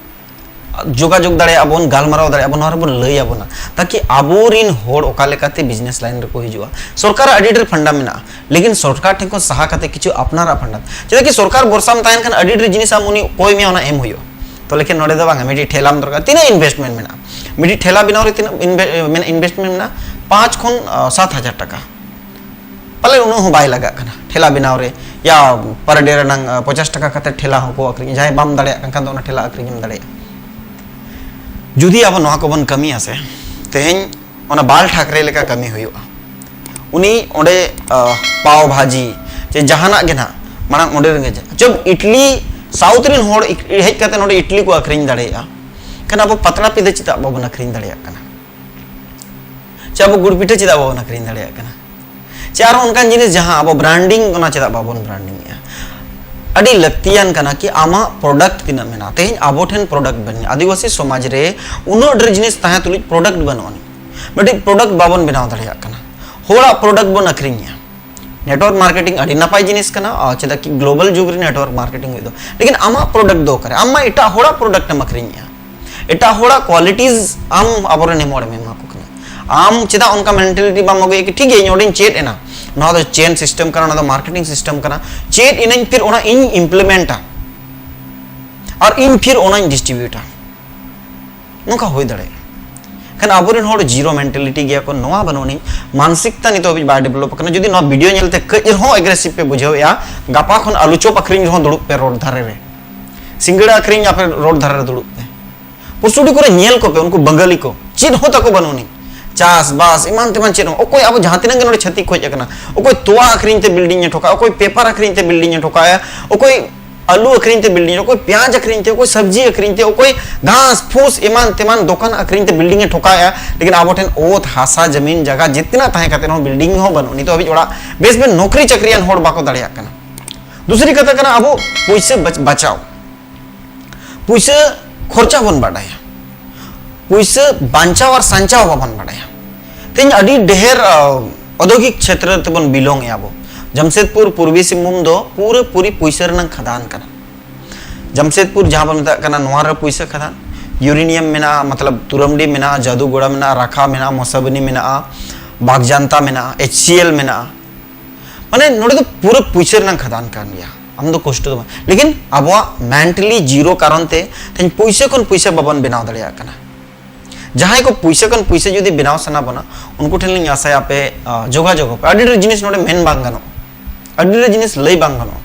ᱡᱳᱜᱟᱡᱳᱜᱽ ᱫᱟᱲᱮᱭᱟᱜᱼᱟ ᱵᱚᱱ, ᱜᱟᱞᱢᱟᱨᱟᱣ ᱫᱟᱲᱮᱭᱟᱜᱼᱟ ᱵᱚᱱ, ᱱᱚᱣᱟ ᱨᱮᱵᱚᱱ ᱞᱟᱹᱭ ᱟᱵᱚᱱᱟ, ᱛᱟᱠᱤ ᱟᱵᱚᱨᱤᱱ ᱦᱚᱲ ᱚᱠᱟ ᱞᱮᱠᱟᱛᱮ ᱵᱤᱡᱽᱱᱮᱥ ᱞᱟᱭᱤᱱ ᱨᱮᱠᱚ ᱦᱤᱡᱩᱜᱼᱟ᱾ ᱥᱚᱨᱠᱟᱨᱟᱜ ᱟᱹᱰᱤ ᱰᱷᱮᱨ ᱯᱷᱟᱱᱰᱟ ᱢᱮᱱᱟᱜᱼᱟ, ᱞᱮᱠᱤᱱ ᱥᱚᱨᱠᱟᱨ ᱴᱷᱮᱱ ᱠᱷᱚᱱ ᱥᱟᱦᱟ ᱠᱟᱛᱮ ᱠᱤᱪᱷᱩ ᱟᱯᱱᱟᱨᱟᱜ ᱯᱷᱟᱱᱰᱟ, ᱪᱮᱫᱟᱜ ᱠᱤ ᱥᱚᱨᱠᱟᱨ ᱵᱷᱚᱨᱥᱟᱢ ᱛᱟᱦᱮᱱ ᱠᱷᱟᱱ ᱟᱹᱰᱤ ᱰᱷᱮᱨ ᱡᱤᱱᱤᱥ ᱟᱢ ᱩᱱᱤ ᱚᱠᱚᱭ ᱢᱮᱭᱟ ᱚᱱᱟ ᱮᱢ ᱦᱩᱭᱩᱜᱼᱟ᱾ ᱛᱚ ᱞᱮᱠᱤᱱ ᱱᱚᱰᱮ ᱫᱚ ᱵᱟᱝᱟ, ᱢᱤᱫᱴᱤᱡ ᱴᱷᱮᱞᱟᱢ ᱫᱚᱨᱠᱟᱨ᱾ ᱛᱤᱱᱟᱹᱜ ᱤᱱᱵᱷᱮᱥᱴᱢᱮᱱᱴ ᱢᱮᱱᱟᱜᱼᱟ? ᱢᱤᱫᱴᱤᱡ ᱴᱷᱮᱞᱟ ᱵᱮᱱᱟᱣ ᱨᱮ ᱛᱤᱱᱟᱹᱜ ᱤᱱᱵᱷᱮ-, ᱢᱮᱱ-, ᱤᱱᱵᱷᱮᱥᱴᱢᱮᱱᱴ ᱢᱮᱱᱟᱜᱼᱟ? ᱯᱟᱸᱪ ᱠᱷᱚᱱ, ᱟ, ᱥᱟᱛ ᱦᱟᱡᱟᱨ ᱴᱟᱠᱟ᱾ ᱯᱟᱞᱮ ᱩᱱᱟᱹᱜ ᱦᱚᱸ ᱵᱟᱭ ᱞᱟᱜᱟᱜ ᱠᱟᱱᱟ ᱴᱷᱮᱞᱟ ᱵᱮᱱᱟᱣ ᱨᱮ, ᱭᱟ per day ᱨᱮᱱᱟᱝ, ᱟ, ᱯᱚᱪᱟᱥ ᱴᱟᱠᱟ ᱠᱟᱛᱮ ᱴᱷᱮᱞᱟ ᱦᱚᱸᱠᱚ ᱟᱹᱠᱷᱨᱤᱧᱟ᱾ ᱡᱟᱦᱟᱸᱭ ᱵᱟᱢ ᱫᱟᱲᱮᱭᱟᱜ ᱠᱟᱱ ᱠᱷᱟᱱ ᱫᱚ ᱚᱱᱟ ᱴᱷᱮᱞᱟ ᱟᱹᱠᱷᱨᱤᱧ ᱮᱢ ᱫᱟᱲᱮᱭᱟᱜᱼᱟ᱾ ᱡᱩᱫᱤ ᱟᱵᱚ ᱱᱚᱣᱟ ᱠᱚᱵᱚᱱ ᱠᱟᱹᱢᱤᱭᱟ ᱥᱮ, ᱛᱮᱦᱮᱧ ᱚᱱᱟ ᱵᱟᱞ ᱴᱷᱟᱠᱨᱮ ᱞᱮᱠᱟ ᱠᱟᱹᱢᱤ ᱦᱩᱭᱩᱜᱼᱟ᱾ ᱩᱱᱤ ᱚᱸᱰᱮ, ᱟ, ᱯᱟᱣ ᱵᱷᱟᱡᱤ ᱪᱮ ᱡᱟᱦᱟᱱᱟᱜ ᱜᱮ ᱱᱟᱦᱟᱜ ᱢᱟᱲᱟᱝ ᱚᱸᱰᱮ ᱨᱮᱸᱜᱮᱡ ᱪᱚᱵ ᱤᱰᱞᱤ ᱥᱟᱣᱩᱛᱷ ᱨᱮᱱ ᱦᱚᱲ ᱤᱠ-, ᱦᱮᱡ ᱠᱟᱛᱮ ᱱᱚᱰᱮ ᱤᱰᱞᱤ ᱠᱚ ᱟᱹᱠᱷᱨᱤᱧ ᱫᱟᱲᱮᱭᱟᱜᱼᱟ, ᱠᱷᱟᱱ ᱟᱵᱚ ᱯᱟᱛᱲᱟ ᱯᱤᱴᱷᱟᱹ ᱪᱮᱫᱟᱜ ᱵᱟᱵᱚᱱ ᱟᱹᱠᱷᱨᱤᱧ ᱫᱟᱲᱮᱭᱟᱜ ᱠᱟᱱᱟ? ᱪᱮ ᱟᱵᱚ ᱜᱩᱲ ᱯᱤᱴᱷᱟᱹ ᱪᱮᱫᱟᱜ ᱵᱟᱵᱚᱱ ᱟᱹᱠᱷᱨᱤᱧ ᱫᱟᱲᱮᱭᱟᱜ ᱠᱟᱱᱟ? ᱪᱮ ᱟᱨᱦᱚᱸ ᱚᱱᱠᱟᱱ ᱡᱤᱱᱤᱥ ᱡᱟᱦᱟᱸ ᱟᱵᱚ ᱵᱨᱟᱱᱰᱤᱝ, ᱚᱱᱟ ᱪᱮᱫᱟᱜ ᱵᱟᱵᱚᱱ ᱵᱨᱟᱱᱰᱤᱝ ᱮᱜᱼᱟ? ᱟᱹᱰᱤ ᱞᱟᱹᱠᱛᱤᱭᱟᱱ ᱠᱟᱱᱟ ᱠᱤ ᱟᱢᱟᱜ ᱯᱨᱚᱰᱟᱠᱴ ᱛᱤᱱᱟᱹᱜ ᱢᱮᱱᱟᱜᱼᱟ᱾ ᱛᱮᱦᱮᱧ ᱟᱵᱚ ᱴᱷᱮᱱ ᱯᱨᱚᱰᱟᱠᱴ ᱵᱟᱹᱱᱩᱜᱼᱟ᱾ ᱟᱹᱫᱤᱵᱟᱹᱥᱤ ᱥᱚᱢᱟᱡᱽ ᱨᱮ ᱩᱱᱟᱹᱜ ᱰᱷᱮᱨ ᱡᱤᱱᱤᱥ ᱛᱟᱦᱮᱸ ᱛᱩᱞᱩᱡ ᱯᱨᱚᱰᱟᱠᱴ ᱵᱟᱹᱱᱩᱜ ᱟᱹᱱᱤᱡ᱾ ᱢᱤᱫᱴᱤᱡ ᱯᱨᱚᱰᱟᱠᱴ ᱵᱟᱵᱚᱱ ᱵᱮᱱᱟᱣ ᱫᱟᱲᱮᱭᱟᱜ ᱠᱟᱱᱟ, ᱦᱚᱲᱟᱜ ᱯᱨᱚᱰᱟᱠᱴ ᱵᱚᱱ ᱟᱹᱠᱷᱨᱤᱧᱮᱜᱼᱟ᱾ ᱱᱮᱴᱣᱟᱨᱠ ᱢᱟᱨᱠᱮᱴᱤᱝ ᱟᱹᱰᱤ ᱱᱟᱯᱟᱭ ᱡᱤᱱᱤᱥ ᱠᱟᱱᱟ, ᱟᱨ ᱪᱮᱫᱟᱜ ᱠᱤ ᱜᱞᱳᱵᱟᱞ ᱡᱩᱜᱽ ᱨᱮ ᱱᱮᱴᱣᱟᱨᱠ ᱢᱟᱨᱠᱮᱴᱤᱝ ᱦᱩᱭᱩᱜ ᱫᱚ, ᱞᱮᱠᱤᱱ ᱟᱢᱟᱜ ᱯᱨᱚᱰᱟᱠᱴ ᱫᱚ ᱚᱠᱟᱨᱮ? ᱟᱢ ᱢᱟ ᱮᱴᱟᱜ ᱦᱚᱲᱟᱜ ᱯᱨᱚᱰᱟᱠᱴ ᱮᱢ ᱟᱹᱠᱷᱨᱤᱧᱮᱜᱼᱟ, ᱮᱴᱟᱜ ᱦᱚᱲᱟᱜ ᱠᱣᱟᱞᱤᱴᱤᱡᱽ ᱟᱢ ᱟᱵᱚᱨᱮᱱ ᱦᱚᱲᱮᱢ ᱮᱢᱟ ᱠᱚ ᱠᱟᱱᱟ᱾ ᱟᱢ ᱪᱮᱫᱟᱜ ᱚᱱᱠᱟ ᱢᱮᱱᱴᱟᱞᱤᱴᱤ ᱵᱟᱢ ᱟᱹᱜᱩᱭᱟ ᱠᱤ ᱴᱷᱤᱠ ᱜᱮᱭᱟ, ᱤᱧ ᱱᱚᱰᱮᱧ ᱪᱮᱫ ᱮᱱᱟ, ᱱᱚᱣᱟ ᱫᱚ ᱪᱮᱱ ᱥᱤᱥᱴᱮᱢ ᱠᱟᱱᱟ, ᱱᱚᱣᱟ ᱫᱚ ᱢᱟᱨᱠᱮᱴᱤᱝ ᱥᱤᱥᱴᱮᱢ ᱠᱟᱱᱟ, ᱪᱮᱫ ᱮᱱᱟᱹᱧ, ᱯᱷᱤᱨ ᱚᱱᱟ ᱤᱧ ᱤᱢᱯᱞᱤᱢᱮᱱᱴᱟ ᱟᱨ ᱤᱧ ᱯᱷᱤᱨ ᱚᱱᱟᱧ ᱰᱤᱥᱴᱨᱤᱵᱤᱭᱩᱴᱟ, ᱱᱚᱝᱠᱟ ᱦᱩᱭ ᱫᱟᱲᱮᱭᱟᱜᱼᱟ᱾ ᱠᱷᱟᱱ ᱟᱵᱚᱨᱮᱱ ᱦᱚᱲ ᱡᱤᱨᱳ ᱢᱮᱱᱴᱟᱞᱤᱴᱤ ᱜᱮᱭᱟ ᱠᱚ, ᱱᱚᱣᱟ ᱵᱟᱹᱱᱩᱜ ᱟᱹᱱᱤᱡ, ᱢᱟᱱᱥᱤᱠᱛᱟ ᱱᱤᱛᱚᱜ ᱦᱟᱹᱵᱤᱡ ᱵᱟᱭ ᱰᱮᱵᱷᱞᱚᱯ ᱟᱠᱟᱱᱟ᱾ ᱡᱩᱫᱤ ᱱᱚᱣᱟ ᱵᱷᱤᱰᱤᱭᱳ ᱧᱮᱞᱛᱮ ᱠᱟᱹᱡ ᱨᱮᱦᱚᱸ ᱮᱜᱨᱮᱥᱤᱵᱷ ᱯᱮ ᱵᱩᱡᱷᱟᱹᱣᱮᱫᱼᱟ, ᱜᱟᱯᱟ ᱠᱷᱚᱱ ᱟᱹᱞᱩ ᱪᱚᱯ ᱟᱹᱠᱷᱨᱤᱧ ᱨᱮᱦᱚᱸ ᱫᱩᱲᱩᱵ ᱯᱮ ᱨᱳᱰ ᱫᱷᱟᱨᱮ ᱨᱮ, ᱥᱤᱸᱜᱟᱹᱲᱟ ᱟᱹᱠᱷᱨᱤᱧ ᱟᱯᱮ ᱨᱳᱰ ᱫᱷᱟᱨᱮ ᱨᱮ ᱫᱩᱲᱩᱵ ᱯᱮ᱾ ᱯᱩᱥᱩᱰᱤ ᱠᱚᱨᱮ ᱧᱮᱞ ᱠᱚᱯᱮ, ᱩᱱᱠᱩ ᱵᱟᱝᱜᱟᱞᱤ ᱠᱚ ᱪᱮᱫ ᱦᱚᱸ ᱛᱟᱠᱚ ᱵᱟᱹᱱᱩᱜ ᱟᱹᱱᱤᱡ, ᱪᱟᱥ ᱵᱟᱥ ᱮᱢᱟᱱ ᱛᱮᱢᱟᱱ ᱪᱮᱫ ᱦᱚᱸ᱾ ᱚᱠᱚᱭ ᱟᱵᱚ ᱡᱟᱦᱟᱸ ᱛᱤᱱᱟᱹᱜ ᱜᱮ ᱱᱚᱰᱮ ᱪᱷᱟᱹᱛᱤᱠ ᱠᱚ ᱦᱮᱡ ᱟᱠᱟᱱᱟ, ᱚᱠᱚᱭ ᱛᱚᱣᱟ ᱟᱹᱠᱷᱨᱤᱧ ᱛᱮ ᱵᱤᱞᱰᱤᱝ ᱮ ᱴᱷᱚᱠᱟᱜᱼᱟ, ᱚᱠᱚᱭ ᱯᱮᱯᱟᱨ ᱟᱹᱠᱷᱨᱤᱧ ᱛᱮ ᱵᱤᱞᱰᱤᱝ ᱮ ᱴᱷᱚᱠᱟᱜᱼᱟ, ᱚᱠᱚᱭ ᱟᱹᱞᱩ ᱟᱹᱠᱷᱨᱤᱧ ᱛᱮ ᱵᱤᱞᱰᱤᱝ, ᱚᱠᱚᱭ ᱯᱮᱸᱭᱟᱡᱽ ᱟᱹᱠᱷᱨᱤᱧ ᱛᱮ, ᱚᱠᱚᱭ ᱥᱚᱵᱽᱡᱤ ᱟᱹᱠᱷᱨᱤᱧ ᱛᱮ, ᱚᱠᱚᱭ ᱜᱷᱟᱥ ᱯᱷᱩᱥ ᱮᱢᱟᱱ ᱛᱮᱢᱟᱱ ᱫᱚᱠᱟᱱ ᱟᱹᱠᱷᱨᱤᱧ ᱛᱮ ᱵᱤᱞᱰᱤᱝ ᱮ ᱴᱷᱚᱠᱟᱣᱮᱜᱼᱟ, ᱞᱮᱠᱤᱱ ᱟᱵᱚ ᱴᱷᱮᱱ ᱚᱛ ᱦᱟᱥᱟ ᱡᱟᱢᱤᱱ ᱡᱟᱭᱜᱟ ᱡᱤᱛᱱᱟ ᱛᱟᱦᱮᱸ ᱠᱟᱛᱮ ᱦᱚᱸ ᱵᱤᱞᱰᱤᱝ ᱦᱚᱸ ᱵᱟᱹᱱᱩᱜ᱾ ᱱᱤᱛᱚᱜ ᱦᱟᱹᱵᱤᱡ ᱚᱲᱟᱜ ᱵᱮᱥ ᱵᱮᱥ ᱱᱚᱠᱨᱤ ᱪᱟᱹᱠᱨᱤᱭᱟᱱ ᱦᱚᱲ ᱵᱟᱠᱚ ᱫᱟᱲᱮᱭᱟᱜ ᱠᱟᱱᱟ᱾ ᱫᱩᱥᱨᱤ ᱠᱟᱛᱷᱟ ᱠᱟᱱᱟ ᱟᱵᱚ ᱯᱩᱭᱥᱟᱹ ᱵᱟᱪ-, ᱵᱟᱪᱟᱣ᱾ ᱯᱩᱭᱥᱟᱹ ᱠᱷᱚᱨᱪᱟ ᱵᱚᱱ ᱵᱟᱰᱟᱭᱟ, ᱯᱩᱭᱥᱟᱹ ᱵᱟᱧᱪᱟᱣ ᱟᱨ ᱥᱟᱧᱪᱟᱣ ᱵᱟᱵᱚᱱ ᱵᱟᱰᱟᱭᱟ᱾ ᱛᱮᱦᱮᱧ ᱟᱹᱰᱤ ᱰᱷᱮᱨ, ᱟ, ᱳᱫᱽᱭᱳᱜᱤᱠ ᱪᱷᱮᱛᱨᱚ ᱛᱮᱵᱚᱱ ᱵᱤᱞᱚᱝ ᱮᱜᱼᱟ ᱵᱚ᱾ ᱡᱟᱢᱥᱮᱫᱽᱯᱩᱨ, ᱯᱩᱨᱵᱤ ᱥᱤᱝᱵᱷᱩᱢ ᱫᱚ ᱯᱩᱨᱟᱹ ᱯᱩᱨᱤ ᱯᱩᱭᱥᱟᱹ ᱨᱮᱱᱟᱝ ᱠᱷᱟᱫᱟᱱ ᱠᱟᱱᱟ᱾ ᱡᱟᱢᱥᱮᱫᱽᱯᱩᱨ ᱡᱟᱦᱟᱸ ᱵᱚᱱ ᱢᱮᱛᱟᱜ ᱠᱟᱱᱟ, ᱱᱚᱣᱟ ᱨᱮ ᱯᱩᱭᱥᱟᱹ ᱠᱷᱟᱫᱟᱱ, ᱭᱩᱨᱮᱱᱤᱭᱟᱢ ᱢᱮᱱᱟᱜᱼᱟ, ᱢᱚᱛᱞᱚᱵ ᱛᱩᱨᱟᱢᱰᱤ ᱢᱮᱱᱟᱜᱼᱟ, ᱡᱟᱫᱩᱜᱳᱲᱟ ᱢᱮᱱᱟᱜᱼᱟ, ᱨᱟᱠᱷᱟ ᱢᱮᱱᱟᱜᱼᱟ, ᱢᱚᱥᱟᱵᱚᱱᱤ ᱢᱮᱱᱟᱜᱼᱟ, ᱵᱟᱜᱽᱡᱟᱱᱛᱟ ᱢᱮᱱᱟᱜᱼᱟ, ᱮᱭᱤᱪ ᱥᱤ ᱮᱞ ᱢᱮᱱᱟᱜᱼᱟ᱾ ᱢᱟᱱᱮ ᱱᱚᱰᱮ ᱫᱚ ᱯᱩᱨᱟᱹ ᱯᱩᱭᱥᱟᱹ ᱨᱮᱱᱟᱜ ᱠᱷᱟᱫᱟᱱ ᱠᱟᱱ ᱜᱮᱭᱟ, ᱟᱢ ᱫᱚ ᱠᱚᱥᱴᱚ ᱫᱚ ᱵᱟᱝ᱾ ᱞᱮᱠᱤᱱ ᱟᱵᱚᱣᱟᱜ ᱢᱮᱱᱴᱟᱞᱤ ᱡᱤᱨᱳ ᱠᱟᱨᱚᱱ ᱛᱮ ᱛᱮᱦᱮᱧ ᱯᱩᱭᱥᱟᱹ ᱠᱷᱚᱱ ᱯᱩᱭᱥᱟᱹ ᱵᱟᱵᱚᱱ ᱵᱮᱱᱟᱣ ᱫᱟᱲᱮᱭᱟᱜ ᱠᱟᱱᱟ᱾ ᱡᱟᱦᱟᱸᱭ ᱠᱚ ᱯᱩᱭᱥᱟᱹ ᱠᱷᱚᱱ ᱯᱩᱭᱥᱟᱹ ᱡᱩᱫᱤ ᱵᱮᱱᱟᱣ ᱥᱟᱱᱟ ᱵᱚᱱᱟ, ᱩᱱᱠᱩ ᱴᱷᱮᱱ ᱞᱤᱧ ᱟᱥᱟᱭᱟ ᱟᱯᱮ, ᱟ, ᱡᱳᱜᱟᱡᱳᱜᱽ ᱟᱯᱮ᱾ ᱟᱹᱰᱤ ᱰᱷᱮᱨ ᱡᱤᱱᱤᱥ ᱱᱚᱰᱮ ᱢᱮᱱ ᱵᱟᱝ ᱜᱟᱱᱚᱜᱼᱟ, ᱟᱹᱰᱤ ᱰᱷᱮᱨ ᱡᱤᱱᱤᱥ ᱞᱟᱹᱭ ᱵᱟᱝ ᱜᱟᱱᱚᱜᱼᱟ᱾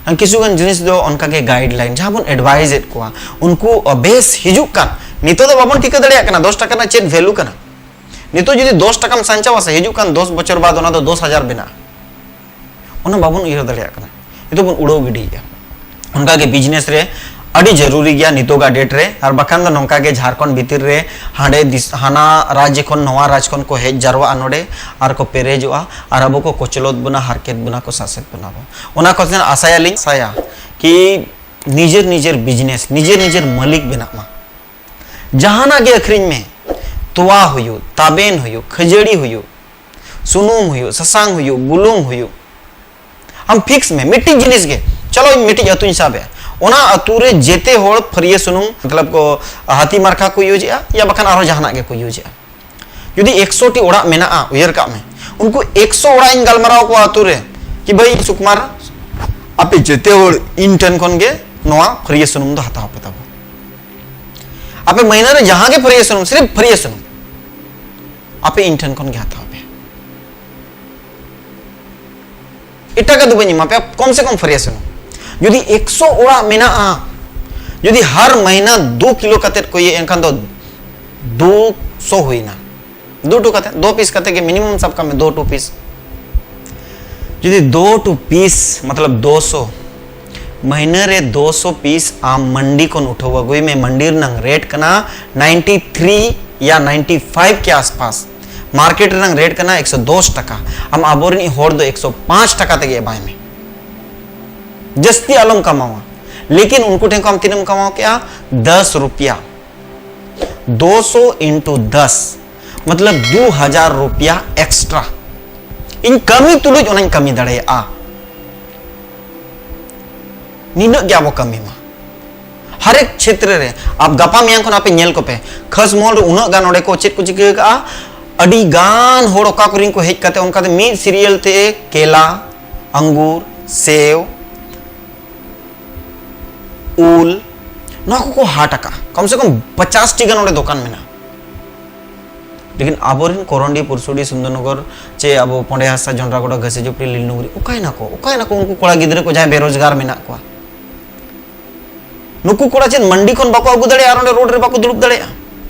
ᱟᱨ ᱠᱤᱪᱷᱩ ᱜᱟᱱ ᱡᱤᱱᱤᱥ ᱫᱚ ᱚᱱᱠᱟ ᱜᱮ ᱜᱟᱭᱤᱰ ᱞᱟᱭᱤᱱ ᱡᱟᱦᱟᱸ ᱵᱚᱱ ᱮᱰᱵᱷᱟᱭᱤᱡᱽ ᱮᱫ ᱠᱚᱣᱟ, ᱩᱱᱠᱩ, ᱟ, ᱵᱮᱥ ᱦᱤᱡᱩᱜ ᱠᱟᱱ, ᱱᱤᱛᱚᱜ ᱫᱚ ᱵᱟᱵᱚᱱ ᱴᱷᱤᱠᱟᱹ ᱫᱟᱲᱮᱭᱟᱜ ᱠᱟᱱᱟ ᱫᱚᱥ ᱴᱟᱠᱟ ᱨᱮᱱᱟᱜ ᱪᱮᱫ ᱵᱷᱮᱞᱩ ᱠᱟᱱᱟ᱾ ᱱᱤᱛᱚᱜ ᱡᱩᱫᱤ ᱫᱚᱥ ᱴᱟᱠᱟᱢ ᱥᱟᱧᱪᱟᱣᱟ ᱥᱮ, ᱦᱤᱡᱩᱜ ᱠᱟᱱ ᱫᱚᱥ ᱵᱚᱪᱷᱚᱨ ᱵᱟᱫ ᱚᱱᱟ ᱫᱚ ᱫᱚᱥ ᱦᱟᱡᱟᱨ ᱵᱮᱱᱟᱜᱼᱟ, ᱚᱱᱟ ᱵᱟᱵᱚᱱ ᱩᱭᱦᱟᱹᱨ ᱫᱟᱲᱮᱭᱟᱜ ᱠᱟᱱᱟ, ᱱᱤᱛᱚᱜ ᱵᱚᱱ ᱩᱲᱟᱹᱣ ᱜᱤᱰᱤᱭᱮᱫᱼᱟ᱾ ᱚᱱᱠᱟᱜᱮ ᱵᱤᱡᱽᱱᱮᱥ ᱨᱮ ᱟᱹᱰᱤ ᱡᱟᱹᱨᱩᱨᱤ ᱜᱮᱭᱟ ᱱᱤᱛᱚᱜᱟᱜ ᱰᱮᱴ ᱨᱮ, ᱟᱨ ᱵᱟᱠᱷᱟᱱ ᱫᱚ ᱱᱚᱝᱠᱟ ᱜᱮ ᱡᱷᱟᱲᱠᱷᱚᱸᱰ ᱵᱷᱤᱛᱤᱨ ᱨᱮ ᱦᱟᱸᱰᱮ ᱫᱤᱥ-, ᱦᱟᱱᱟ ᱨᱟᱡᱽ ᱠᱷᱚᱱ ᱱᱚᱣᱟ ᱨᱟᱡᱽ ᱠᱷᱚᱱ ᱠᱚ ᱦᱮᱡ ᱡᱟᱨᱣᱟᱜᱼᱟ ᱱᱚᱰᱮ, ᱟᱨ ᱠᱚ ᱯᱮᱨᱮᱡᱚᱜᱼᱟ, ᱟᱨ ᱟᱵᱚ ᱠᱚ ᱠᱚᱪᱞᱚᱛ ᱵᱚᱱᱟ, ᱦᱟᱨᱠᱮᱛ ᱵᱚᱱᱟ ᱠᱚ, ᱥᱟᱥᱮᱛ ᱵᱚᱱᱟ ᱵᱚ᱾ ᱚᱱᱟ ᱠᱚ ᱟᱥᱟᱭᱟᱞᱤᱧ, ᱟᱥᱟᱭᱟ ᱠᱤ ᱱᱤᱡᱮᱨ ᱱᱤᱡᱮᱨ ᱵᱤᱡᱽᱱᱮᱥ, ᱱᱤᱡᱮᱨ ᱱᱤᱡᱮᱨ ᱢᱟᱹᱞᱤᱠ ᱵᱮᱱᱟᱜ ᱢᱟ᱾ ᱡᱟᱦᱟᱱᱟᱜ ᱜᱮ ᱟᱹᱠᱷᱨᱤᱧ ᱢᱮ, ᱛᱚᱣᱟ ᱦᱩᱭᱩᱜ, ᱛᱟᱵᱮᱱ ᱦᱩᱭᱩᱜ, ᱠᱷᱟᱹᱡᱟᱹᱲᱤ ᱦᱩᱭᱩᱜ, ᱥᱩᱱᱩᱢ ᱦᱩᱭᱩᱜ, ᱥᱟᱥᱟᱝ ᱦᱩᱭᱩᱜ, ᱵᱩᱞᱩᱝ ᱦᱩᱭᱩᱜ, ᱟᱢ ᱯᱷᱤᱠᱥ ᱢᱮ ᱢᱤᱫᱴᱤᱡ ᱡᱤᱱᱤᱥ ᱜᱮ᱾ ᱪᱚᱞᱚ, ᱤᱧ ᱢᱤᱫᱴᱤᱡ ᱟᱹᱛᱩᱧ ᱥᱟᱵ ᱮᱜᱼᱟ, ᱚᱱᱟ ᱟᱹᱛᱩ ᱨᱮ ᱡᱮᱛᱮ ᱦᱚᱲ ᱯᱷᱟᱹᱨᱭᱟᱹ ᱥᱩᱱᱩᱢ, ᱢᱚᱛᱞᱚᱵ ᱠᱚ ᱦᱟᱹᱛᱤ ᱢᱟᱨᱠᱟ ᱠᱚ ᱤᱭᱩᱡᱽ ᱮᱜᱼᱟ, ᱭᱟ ᱵᱟᱠᱷᱟᱱ ᱟᱨᱦᱚᱸ ᱡᱟᱦᱟᱱᱟᱜ ᱜᱮᱠᱚ ᱤᱭᱩᱡᱽ ᱮᱜᱼᱟ᱾ ᱡᱩᱫᱤ ᱮᱠᱥᱚ ᱴᱤ ᱚᱲᱟᱜ ᱢᱮᱱᱟᱜᱼᱟ, ᱩᱭᱦᱟᱹᱨ ᱠᱟᱜ ᱢᱮ, ᱩᱱᱠᱩ ᱮᱠᱥᱚ ᱚᱲᱟᱜ ᱤᱧ ᱜᱟᱞᱢᱟᱨᱟᱣ ᱠᱚᱣᱟ ᱟᱹᱛᱩ ᱨᱮ, ᱠᱤ ᱵᱷᱟᱹᱭ ᱥᱩᱠᱩᱢᱟᱨ, ᱟᱯᱮ ᱡᱮᱛᱮ ᱦᱚᱲ ᱤᱧ ᱴᱷᱮᱱ ᱠᱷᱚᱱ ᱜᱮ ᱱᱚᱣᱟ ᱯᱷᱟᱹᱨᱭᱟᱹ ᱥᱩᱱᱩᱢ ᱫᱚ ᱦᱟᱛᱟᱣ ᱯᱮ ᱛᱟᱵᱚ᱾ ᱟᱯᱮ ᱢᱟᱹᱦᱱᱟᱹ ᱨᱮ ᱡᱟᱦᱟᱸ ᱜᱮ ᱯᱷᱟᱹᱨᱭᱟᱹ ᱥᱩᱱᱩᱢ, ᱥᱤᱨᱤᱯ ᱯᱷᱟᱹᱨᱭᱟᱹ ᱥᱩᱱᱩᱢ ᱟᱯᱮ ᱤᱧ ᱴᱷᱮᱱ ᱠᱷᱚᱱ ᱜᱮ ᱦᱟᱛᱟᱣ ᱯᱮ᱾ ᱮᱴᱟᱜᱟᱜ ᱫᱚ ᱵᱟᱹᱧ ᱮᱢᱟ ᱯᱮᱭᱟ, ᱠᱚᱢ ᱥᱮ ᱠᱚᱢ ᱯᱷᱟᱹᱨᱭᱟᱹ ᱥᱩᱱᱩᱢ᱾ ᱡᱩᱫᱤ ᱮᱠᱥᱚ ᱚᱲᱟᱜ ᱢᱮᱱᱟᱜᱼᱟ, ᱡᱩᱫᱤ ᱦᱟᱨ ᱢᱟᱹᱦᱱᱟᱹ ᱫᱩ ᱠᱤᱞᱳ ᱠᱟᱛᱮᱫ ᱠᱚ ᱤᱭᱟᱹ, ᱮᱱᱠᱷᱟᱱ ᱫᱚ ᱫᱩ ᱥᱚ ᱦᱩᱭᱱᱟ᱾ ᱫᱩ ᱴᱩ ᱠᱟᱛᱮ, ᱫᱩ ᱯᱤᱥ ᱠᱟᱛᱮ ᱜᱮ ᱢᱤᱱᱤᱢᱟᱢ ᱥᱟᱵ ᱠᱟᱜ ᱢᱮ, ᱫᱩ ᱴᱩ ᱯᱤᱥ᱾ ᱡᱩᱫᱤ ᱫᱩ ᱴᱩ ᱯᱤᱥ, ᱢᱚᱛᱞᱚᱵ ᱫᱩ ᱥᱚ ᱢᱟᱹᱦᱱᱟᱹ ᱨᱮ ᱫᱩ ᱥᱚ ᱯᱤᱥ ᱟᱢ ᱢᱟᱱᱰᱤ ᱠᱷᱚᱱ ᱩᱴᱷᱟᱹᱣ ᱟᱹᱜᱩᱭ ᱢᱮ᱾ ᱢᱟᱱᱰᱤ ᱨᱮᱱᱟᱝ ᱨᱮᱴ ᱠᱟᱱᱟ ᱱᱟᱭᱤᱱᱴᱤ ᱛᱷᱨᱤ ᱭᱟ ᱱᱟᱭᱤᱱᱴᱤ ᱯᱷᱟᱭᱤᱵᱷ ᱠᱮ ᱟᱥᱯᱟᱥ᱾ ᱢᱟᱨᱠᱮᱴ ᱨᱮᱱᱟᱝ ᱨᱮᱴ ᱠᱟᱱᱟ ᱮᱠᱥᱚ ᱫᱚᱥ ᱴᱟᱠᱟ᱾ ᱟᱢ ᱟᱵᱚᱨᱤᱱ ᱦᱚᱲ ᱫᱚ ᱮᱠᱥᱚ ᱯᱟᱸᱪ ᱴᱟᱠᱟ ᱛᱮᱜᱮ ᱮᱢᱟᱭ ᱢᱮ, ᱡᱟᱹᱥᱛᱤ ᱟᱞᱚᱢ ᱠᱟᱢᱟᱣᱟ᱾ ᱞᱮᱠᱤᱱ ᱩᱱᱠᱩ ᱴᱷᱮᱱ ᱠᱷᱚᱱ ᱟᱢ ᱛᱤᱱᱟᱹᱜ ᱮᱢ ᱠᱟᱢᱟᱣ ᱠᱮᱜᱼᱟ? ᱫᱚᱥ ᱨᱩᱯᱤᱭᱟ᱾ ᱫᱩ ᱥᱚ ᱤᱱᱴᱩ ᱫᱚᱥ, ᱢᱚᱛᱞᱚᱵ ᱫᱩ ᱦᱟᱡᱟᱨ ᱨᱩᱯᱤᱭᱟ ᱮᱠᱥᱴᱨᱟ᱾ ᱤᱧ ᱠᱟᱹᱢᱤ ᱛᱩᱞᱩᱡ ᱚᱱᱟᱧ ᱠᱟᱹᱢᱤ ᱫᱟᱲᱮᱭᱟᱜᱼᱟ᱾ ᱱᱤᱱᱟᱹᱜ ᱜᱮ ᱟᱵᱚ ᱠᱟᱹᱢᱤ ᱢᱟ᱾ ᱦᱟᱨᱮᱠ ᱪᱷᱮᱛᱨᱮ ᱨᱮ, ᱟᱯ ᱜᱟᱯᱟ ᱢᱮᱭᱟᱝ ᱠᱷᱚᱱ ᱟᱯᱮ ᱧᱮᱞ ᱠᱚᱯᱮ, ᱠᱷᱟᱥ ᱢᱚᱦᱚᱞ ᱨᱮ ᱩᱱᱟᱹᱜ ᱜᱟᱱ ᱚᱸᱰᱮ ᱠᱚ ᱪᱮᱫ ᱠᱚ ᱪᱤᱠᱟᱹ ᱠᱟᱜᱼᱟ᱾ ᱟᱹᱰᱤ ᱜᱟᱱ ᱦᱚᱲ ᱚᱠᱟ ᱠᱚᱨᱮᱱ ᱠᱚ ᱦᱮᱡ ᱠᱟᱛᱮ ᱚᱱᱠᱟᱛᱮ ᱢᱤᱫ ᱥᱤᱨᱤᱭᱟᱞ ᱛᱮ ᱠᱮᱞᱟ, ᱟᱝᱜᱩᱨ, ᱥᱮᱣ, ᱩᱞ, ᱱᱚᱣᱟ ᱠᱚᱠᱚ ᱦᱟᱴ ᱟᱠᱟᱜᱼᱟ᱾ ᱠᱚᱢ ᱥᱮ ᱠᱚᱢ ᱯᱚᱪᱟᱥ ᱴᱤ ᱜᱟᱱ ᱚᱸᱰᱮ ᱫᱚᱠᱟᱱ ᱢᱮᱱᱟᱜᱼᱟ᱾ ᱞᱮᱠᱤᱱ ᱟᱵᱚᱨᱮᱱ ᱠᱚᱨᱚᱱᱰᱤ, ᱯᱩᱨᱥᱩᱰᱤ, ᱥᱩᱱᱫᱚᱨᱱᱚᱜᱚᱨ, ᱪᱮ ᱟᱵᱚ ᱯᱚᱸᱰᱮ ᱦᱟᱥᱟ, ᱡᱚᱱᱰᱨᱟᱜᱚᱰᱟ, ᱜᱷᱟᱹᱥᱤ ᱡᱩᱯᱲᱤ, ᱞᱤᱞ ᱰᱩᱝᱨᱤ, ᱚᱠᱟᱭ ᱱᱟᱠᱚ? ᱚᱠᱟᱭ ᱱᱟᱠᱚ ᱩᱱᱠᱩ ᱠᱚᱲᱟ ᱜᱤᱫᱽᱨᱟᱹ ᱠᱚ ᱡᱟᱦᱟᱸᱭ ᱵᱮᱨᱳᱡᱽᱜᱟᱨ ᱢᱮᱱᱟᱜ ᱠᱚᱣᱟ? ᱱᱩᱠᱩ ᱠᱚᱲᱟ ᱪᱮᱫ ᱢᱟᱱᱰᱤ ᱠᱷᱚᱱ ᱵᱟᱠᱚ ᱟᱹᱜᱩ ᱫᱟᱲᱮᱭᱟᱜᱼᱟ ᱟᱨ ᱚᱸᱰᱮ ᱨᱳᱰ ᱨᱮ ᱵᱟᱠᱚ ᱫᱩᱲᱩᱵ ᱫᱟᱲᱮᱭᱟᱜᱼᱟ?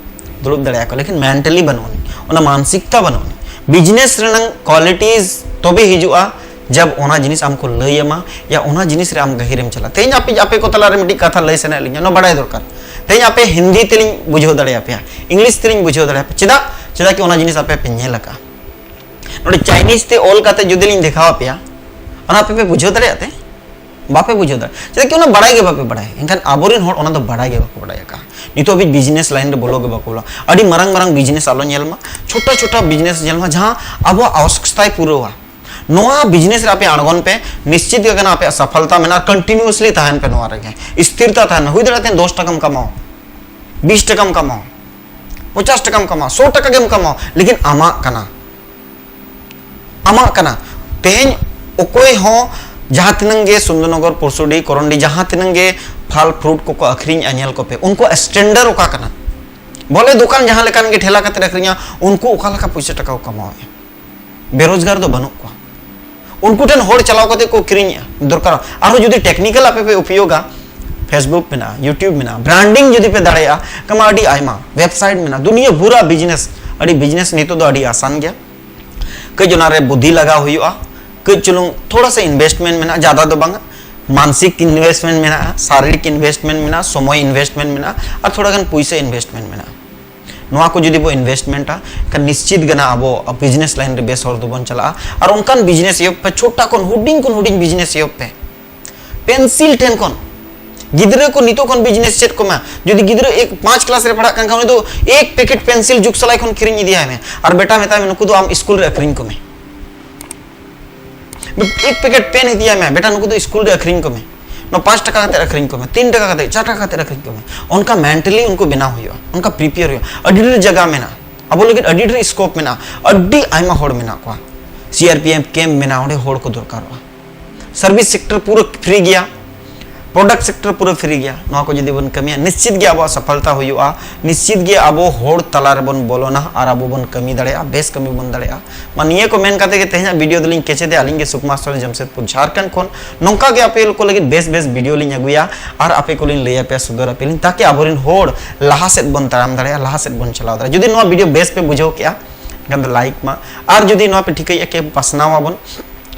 ᱫᱩᱲᱩᱵ ᱫᱟᱲᱮᱭᱟᱜᱼᱟ ᱠᱚ, ᱞᱮᱠᱤᱱ ᱢᱮᱱᱴᱟᱞᱤ ᱵᱟᱹᱱᱩᱜ ᱟᱹᱱᱤᱡ, ᱚᱱᱟ ᱢᱟᱱᱥᱤᱠᱛᱟ ᱵᱟᱹᱱᱩᱜ ᱟᱹᱱᱤᱡ᱾ ᱵᱤᱡᱽᱱᱮᱥ ᱨᱮᱱᱟᱝ ᱠᱣᱟᱞᱤᱴᱤᱡᱽ ᱛᱚᱵᱮ ᱦᱤᱡᱩᱜᱼᱟ, ᱡᱟᱵ ᱚᱱᱟ ᱡᱤᱱᱤᱥ ᱟᱢ ᱠᱚ ᱞᱟᱹᱭ ᱟᱢᱟ, ᱭᱟ ᱚᱱᱟ ᱡᱤᱱᱤᱥ ᱨᱮ ᱟᱢ ᱜᱟᱹᱦᱤᱨᱮᱢ ᱪᱟᱞᱟᱜᱼᱟ᱾ ᱛᱮᱦᱮᱧ ᱟᱯᱮ, ᱟᱯᱮ ᱠᱚ ᱛᱟᱞᱟᱨᱮ ᱢᱤᱫᱴᱤᱡ ᱠᱟᱛᱷᱟ ᱞᱟᱹᱭ ᱥᱟᱱᱟᱭᱮᱫ ᱞᱤᱧᱟ, ᱱᱚᱣᱟ ᱵᱟᱲᱟᱭ ᱫᱚᱨᱠᱟᱨ᱾ ᱛᱮᱦᱮᱧ ᱟᱯᱮ ᱦᱤᱱᱫᱤ ᱛᱮᱞᱤᱧ ᱵᱩᱡᱷᱟᱹᱣ ᱫᱟᱲᱮᱭᱟᱯᱮᱭᱟ, ᱤᱝᱞᱤᱥ ᱛᱮᱞᱤᱧ ᱵᱩᱡᱷᱟᱹᱣ ᱫᱟᱲᱮᱭᱟᱯᱮᱭᱟ᱾ ᱪᱮᱫᱟᱜ? ᱪᱮᱫᱟᱜ ᱠᱤ ᱚᱱᱟ ᱡᱤᱱᱤᱥ ᱟᱯᱮ ᱯᱮ ᱧᱮᱞ ᱟᱠᱟᱫᱼᱟ᱾ ᱱᱚᱰᱮ ᱪᱟᱭᱱᱤᱡᱽ ᱛᱮ ᱚᱞ ᱠᱟᱛᱮ ᱡᱩᱫᱤ ᱞᱤᱧ ᱫᱮᱠᱷᱟᱣ ᱟᱯᱮᱭᱟ, ᱚᱱᱟ ᱟᱯᱮ ᱯᱮ ᱵᱩᱡᱷᱟᱹᱣ ᱫᱟᱲᱮᱭᱟᱜ ᱛᱮ? ᱵᱟᱯᱮ ᱵᱩᱡᱷᱟᱹᱣ ᱫᱟᱲᱮᱭᱟᱜᱼᱟ, ᱪᱮᱫᱟᱜ ᱠᱤ ᱚᱱᱟ ᱵᱟᱲᱟᱭ ᱜᱮ ᱵᱟᱯᱮ ᱵᱟᱲᱟᱭᱟ᱾ ᱮᱱᱠᱷᱟᱱ ᱟᱵᱚᱨᱮᱱ ᱦᱚᱲ ᱚᱱᱟ ᱫᱚ ᱵᱟᱲᱟᱭ ᱜᱮ ᱵᱟᱠᱚ ᱵᱟᱲᱟᱭ ᱟᱠᱟᱫᱼᱟ᱾ ᱱᱤᱛᱚᱜ ᱦᱟᱹᱵᱤᱡ ᱵᱤᱡᱽᱱᱮᱥ ᱞᱟᱭᱤᱱ ᱨᱮ ᱵᱚᱞᱚ ᱜᱮ ᱵᱟᱠᱚ ᱵᱚᱞᱚ᱾ ᱟᱹᱰᱤ ᱢᱟᱨᱟᱝ ᱢᱟᱨᱟᱝ ᱵᱤᱡᱽᱱᱮᱥ ᱟᱞᱚ ᱧᱮᱞ ᱢᱟ, ᱪᱷᱳᱴᱟ ᱪᱷᱳᱴᱟ ᱵᱤᱡᱽᱱᱮᱥ ᱧᱮᱞ ᱢᱟ, ᱡᱟᱦᱟᱸ ᱟᱵᱚᱣᱟᱜ ᱟᱣᱥᱭᱚᱠᱛᱟᱭ ᱯᱩᱨᱟᱹᱣᱟ᱾ ᱱᱚᱣᱟ ᱵᱤᱡᱽᱱᱮᱥ ᱨᱮ ᱟᱯᱮ ᱟᱬᱜᱚᱱ ᱯᱮ, ᱱᱤᱥᱪᱤᱛ ᱜᱮ ᱠᱟᱱᱟ ᱟᱯᱮᱭᱟᱜ ᱥᱟᱯᱷᱚᱞᱛᱟ ᱢᱮᱱᱟᱜᱼᱟ᱾ ᱠᱚᱱᱴᱤᱱᱤᱭᱩᱥᱞᱤ ᱛᱟᱦᱮᱱ ᱯᱮ ᱱᱚᱣᱟ ᱨᱮᱜᱮ, ᱥᱛᱷᱤᱨᱛᱟ ᱛᱟᱦᱮᱱ ᱢᱟ᱾ ᱦᱩᱭ ᱫᱟᱲᱮᱭᱟᱜᱼᱟ ᱛᱮᱦᱮᱧ ᱫᱚᱥ ᱴᱟᱠᱟᱢ ᱠᱟᱢᱟᱣᱟ, ᱵᱤᱥ ᱴᱟᱠᱟᱢ ᱠᱟᱢᱟᱣᱟ, ᱯᱚᱪᱟᱥ ᱴᱟᱠᱟᱢ ᱠᱟᱢᱟᱣᱟ, ᱥᱚ ᱴᱟᱠᱟ ᱜᱮᱢ ᱠᱟᱢᱟᱣᱟ, ᱞᱮᱠᱤᱱ ᱟᱢᱟᱜ ᱠᱟᱱᱟ, ᱟᱢᱟᱜ ᱠᱟᱱᱟ᱾ ᱛᱮᱦᱮᱧ ᱚᱠᱚᱭ ᱦᱚᱸ ᱡᱟᱦᱟᱸ ᱛᱤᱱᱟᱹᱝ ᱜᱮ ᱥᱩᱱᱫᱚᱨᱱᱚᱜᱚᱨ, ᱯᱚᱨᱥᱩᱰᱤ, ᱠᱚᱨᱚᱱᱰᱤ, ᱡᱟᱦᱟᱸ ᱛᱤᱱᱟᱹᱝ ᱜᱮ ᱯᱷᱟᱞ ᱯᱷᱨᱩᱴ ᱠᱚᱠᱚ ᱟᱹᱠᱷᱨᱤᱧᱮᱜᱼᱟ, ᱧᱮᱞ ᱠᱚᱯᱮ, ᱩᱱᱠᱩᱣᱟᱜ ᱥᱴᱮᱱᱰᱟᱨᱰ ᱚᱠᱟ ᱠᱟᱱᱟ? ᱵᱚᱞᱮ ᱫᱚᱠᱟᱱ ᱡᱟᱦᱟᱸ ᱞᱮᱠᱟᱱ ᱜᱮ ᱴᱷᱮᱞᱟ ᱠᱟᱛᱮ ᱟᱹᱠᱷᱨᱤᱧᱟ, ᱩᱱᱠᱩ ᱚᱠᱟ ᱞᱮᱠᱟ ᱯᱩᱭᱥᱟᱹ ᱴᱟᱠᱟ ᱠᱚ ᱠᱟᱢᱟᱣᱮᱫᱼᱟ? ᱵᱮᱨᱳᱡᱽᱜᱟᱨ ᱫᱚ ᱵᱟᱹᱱᱩᱜ ᱠᱚᱣᱟ᱾ ᱩᱱᱠᱩ ᱴᱷᱮᱱ ᱦᱚᱲ ᱪᱟᱞᱟᱣ ᱠᱟᱛᱮ ᱠᱚ ᱠᱤᱨᱤᱧᱮᱜᱼᱟ, ᱫᱚᱨᱠᱟᱨ᱾ ᱟᱨᱦᱚᱸ ᱡᱩᱫᱤ ᱴᱮᱠᱱᱤᱠᱮᱞ ᱟᱯᱮ ᱯᱮ ᱩᱯᱭᱳᱜᱟ, Facebook ᱢᱮᱱᱟᱜᱼᱟ, YouTube ᱢᱮᱱᱟᱜᱼᱟ, ᱵᱨᱟᱱᱰᱤᱝ ᱡᱩᱫᱤ ᱯᱮ ᱫᱟᱲᱮᱭᱟᱜᱼᱟ, ᱠᱟᱢᱟ ᱟᱹᱰᱤ ᱟᱭᱢᱟ ᱣᱮᱵᱥᱟᱭᱤᱴ ᱢᱮᱱᱟᱜᱼᱟ, ᱫᱩᱱᱤᱭᱟᱹ ᱯᱩᱨᱟ ᱵᱤᱡᱽᱱᱮᱥ, ᱟᱹᱰᱤ ᱵᱤᱡᱽᱱᱮᱥ ᱱᱤᱛᱚᱜ ᱫᱚ ᱟᱹᱰᱤ ᱟᱥᱟᱱ ᱜᱮᱭᱟ᱾ ᱠᱟᱹᱡ ᱚᱱᱟᱨᱮ ᱵᱩᱫᱷᱤ ᱞᱟᱜᱟᱣ ᱦᱩᱭᱩᱜᱼᱟ, ᱠᱟᱹᱡ ᱪᱩᱞᱩᱝ ᱛᱷᱚᱲᱟ ᱥᱟ ᱤᱱᱵᱷᱮᱥᱴᱢᱮᱱᱴ ᱢᱮᱱᱟᱜᱼᱟ, ᱡᱟᱫᱟ ᱫᱚ ᱵᱟᱝᱟ᱾ ᱢᱟᱱᱥᱤᱠ ᱤᱱᱵᱷᱮᱥᱴᱢᱮᱱᱴ ᱢᱮᱱᱟᱜᱼᱟ, ᱥᱟᱨᱤᱨᱤᱠ ᱤᱱᱵᱷᱮᱥᱴᱢᱮᱱᱴ ᱢᱮᱱᱟᱜᱼᱟ, ᱥᱚᱢᱚᱭ ᱤᱱᱵᱷᱮᱥᱴᱢᱮᱱᱴ ᱢᱮᱱᱟᱜᱼᱟ, ᱟᱨ ᱛᱷᱚᱲᱟ ᱜᱟᱱ ᱯᱩᱭᱥᱟᱹ ᱤᱱᱵᱷᱮᱥᱴᱢᱮᱱᱴ ᱢᱮᱱᱟᱜᱼᱟ᱾ ᱱᱚᱣᱟ ᱠᱚ ᱡᱩᱫᱤ ᱵᱚ ᱤᱱᱵᱷᱮᱥᱴᱢᱮᱱᱴᱟ, ᱮᱱᱠᱷᱟᱱ ᱱᱤᱥᱪᱤᱛ ᱜᱮ ᱱᱟᱜ ᱟᱵᱚ ᱵᱤᱡᱽᱱᱮᱥ ᱞᱟᱭᱤᱱ ᱨᱮ ᱵᱮᱥ ᱦᱚᱨ ᱫᱚᱵᱚᱱ ᱪᱟᱞᱟᱜᱼᱟ᱾ ᱟᱨ ᱚᱱᱠᱟᱱ ᱵᱤᱡᱽᱱᱮᱥ ᱮᱦᱚᱵ ᱯᱮ, ᱪᱷᱳᱴᱟ ᱠᱷᱚᱱ, ᱦᱩᱰᱤᱧ ᱠᱷᱚᱱ ᱦᱩᱰᱤᱧ ᱵᱤᱡᱽᱱᱮᱥ ᱮᱦᱚᱵ ᱯᱮ᱾ ᱯᱮᱱᱥᱤᱞ ᱴᱷᱮᱱ ᱠᱷᱚᱱ᱾ ᱜᱤᱫᱽᱨᱟᱹ ᱠᱚ ᱱᱤᱛᱚᱜ ᱠᱷᱚᱱ ᱵᱤᱡᱽᱱᱮᱥ ᱪᱮᱫ ᱠᱚᱢᱟ, ᱡᱩᱫᱤ ᱜᱤᱫᱽᱨᱟᱹ ᱮᱠ, ᱯᱟᱸᱪ ᱠᱞᱟᱥ ᱨᱮ ᱯᱟᱲᱦᱟᱜ ᱠᱟᱱ ᱠᱷᱟᱱ, ᱩᱱᱤ ᱫᱚ ᱮᱠ ᱯᱮᱠᱮᱴ ᱯᱮᱱᱥᱤᱞ ᱡᱩᱜᱽ ᱥᱟᱞᱟᱭ ᱠᱷᱚᱱ ᱠᱤᱨᱤᱧ ᱤᱫᱤᱭᱟᱭ ᱢᱮ᱾ ᱟᱨ ᱵᱮᱴᱟ ᱢᱮᱛᱟᱭ ᱢᱮ, "ᱱᱩᱠᱩ ᱫᱚ ᱟᱢ ᱥᱠᱩᱞ ᱨᱮ ᱟᱹᱠᱷᱨᱤᱧ ᱠᱚᱢᱮ᱾ ᱮᱠ ᱯᱮᱠᱮᱴ ᱯᱮᱱ ᱤᱫᱤᱭᱟᱭ ᱢᱮ, ᱵᱮᱴᱟ, ᱱᱩᱠᱩ ᱫᱚ ᱥᱠᱩᱞ ᱨᱮ ᱟᱹᱠᱷᱨᱤᱧ ᱠᱚᱢᱮ, ᱱᱚᱣᱟ ᱯᱟᱸᱪ ᱴᱟᱠᱟ ᱠᱟᱛᱮ ᱟᱹᱠᱷᱨᱤᱧ ᱠᱚᱢᱮ, ᱛᱤᱱ ᱴᱟᱠᱟ ᱠᱟᱛᱮ, ᱪᱟᱨ ᱴᱟᱠᱟ ᱠᱟᱛᱮ ᱟᱹᱠᱷᱨᱤᱧ ᱠᱚᱢᱮ᱾" ᱚᱱᱠᱟ ᱢᱮᱱᱴᱟᱞᱤ ᱩᱱᱠᱩ ᱵᱮᱱᱟᱣ ᱦᱩᱭᱩᱜᱼᱟ, ᱚᱱᱠᱟ ᱯᱨᱤᱯᱮᱭᱟᱨ ᱦᱩᱭᱩᱜᱼᱟ᱾ ᱟᱹᱰᱤ ᱰᱷᱮᱨ ᱡᱟᱭᱜᱟ ᱢᱮᱱᱟᱜᱼᱟ, ᱟᱵᱚ ᱞᱟᱹᱜᱤᱫ ᱟᱹᱰᱤ ᱰᱷᱮᱨ ᱥᱠᱳᱯ ᱢᱮᱱᱟᱜᱼᱟ, ᱟᱹᱰᱤ ᱟᱭᱢᱟ ᱦᱚᱲ ᱢᱮᱱᱟᱜ ᱠᱚᱣᱟ᱾ ᱥᱤ ᱟᱨ ᱯᱤ ᱮᱯᱷ ᱠᱮᱢᱯ ᱢᱮᱱᱟᱜᱼᱟ, ᱚᱸᱰᱮ ᱦᱚᱲ ᱠᱚ ᱫᱚᱨᱠᱟᱨᱚᱜᱼᱟ᱾ ᱥᱟᱨᱵᱷᱤᱥ ᱥᱮᱠᱴᱚᱨ ᱯᱩᱨᱟᱹ ᱯᱷᱨᱤ ᱜᱮᱭᱟ, ᱯᱨᱚᱰᱟᱠᱴ ᱥᱮᱠᱴᱚᱨ ᱯᱩᱨᱟᱹ ᱯᱷᱨᱤ ᱜᱮᱭᱟ᱾ ᱱᱚᱣᱟ ᱠᱚ ᱡᱩᱫᱤ ᱵᱚᱱ ᱠᱟᱹᱢᱤᱭᱟ, ᱱᱤᱥᱪᱤᱛ ᱜᱮ ᱟᱵᱚᱣᱟᱜ ᱥᱟᱯᱷᱚᱞᱛᱟ ᱦᱩᱭᱩᱜᱼᱟ, ᱱᱤᱥᱪᱤᱛ ᱜᱮ ᱟᱵᱚ ᱦᱚᱲ ᱛᱟᱞᱟ ᱨᱮᱵᱚᱱ ᱵᱚᱞᱚᱱᱟ ᱟᱨ ᱟᱵᱚ ᱵᱚᱱ ᱠᱟᱹᱢᱤ ᱫᱟᱲᱮᱭᱟᱜᱼᱟ, ᱵᱮᱥ ᱠᱟᱹᱢᱤ ᱵᱚᱱ ᱫᱟᱲᱮᱭᱟᱜᱼᱟ᱾ ᱢᱟ ᱱᱤᱭᱟᱹ ᱠᱚ ᱢᱮᱱ ᱠᱟᱛᱮ ᱜᱮ ᱛᱮᱦᱮᱧᱟᱜ ᱵᱷᱤᱰᱤᱭᱳ ᱫᱚᱞᱤᱧ ᱠᱮᱪᱮᱫᱮᱜᱼᱟ᱾ ᱟᱹᱞᱤᱧ ᱜᱮ ᱥᱩᱠᱢᱟ ᱥᱚᱨᱮᱱ, ᱡᱟᱢᱥᱮᱫᱽᱯᱩᱨ, ᱡᱷᱟᱲᱠᱷᱚᱸᱰ ᱠᱷᱚᱱ᱾ ᱱᱚᱝᱠᱟ ᱜᱮ ᱟᱯᱮ ᱠᱚ ᱞᱟᱹᱜᱤᱫ ᱵᱮᱥ ᱵᱮᱥ ᱵᱷᱤᱰᱤᱭᱳ ᱞᱤᱧ ᱟᱹᱜᱩᱭᱟ ᱟᱨ ᱟᱯᱮ ᱠᱚᱞᱤᱧ ᱞᱟᱹᱭ ᱟᱯᱮᱭᱟ, ᱥᱚᱫᱚᱨ ᱟᱯᱮ ᱞᱤᱧ, ᱛᱟᱠᱤ ᱟᱵᱚᱨᱮᱱ ᱦᱚᱲ ᱞᱟᱦᱟ ᱥᱮᱫ ᱵᱚᱱ ᱛᱟᱲᱟᱢ ᱫᱟᱲᱮᱭᱟᱜᱼᱟ, ᱞᱟᱦᱟ ᱥᱮᱫ ᱵᱚᱱ ᱪᱟᱞᱟᱣ ᱫᱟᱲᱮᱭᱟᱜᱼᱟ᱾ ᱡᱩᱫᱤ ᱱᱚᱣᱟ ᱵᱷᱤᱰᱤᱭᱳ ᱵᱮᱥ ᱯᱮ ᱵᱩᱡᱷᱟᱹᱣ ᱠᱮᱜᱼᱟ, ᱮᱱᱠᱷᱟᱱ ᱫᱚ ᱞᱟᱭᱤᱠ ᱢᱟ, ᱟᱨ ᱡᱩᱫᱤ ᱱᱚᱣᱟ ᱯᱮ ᱴᱷᱤᱠᱟᱹᱭᱮᱫᱼᱟ ᱠᱤ ᱯᱟᱥᱱᱟᱣ ᱟᱵᱚᱱ,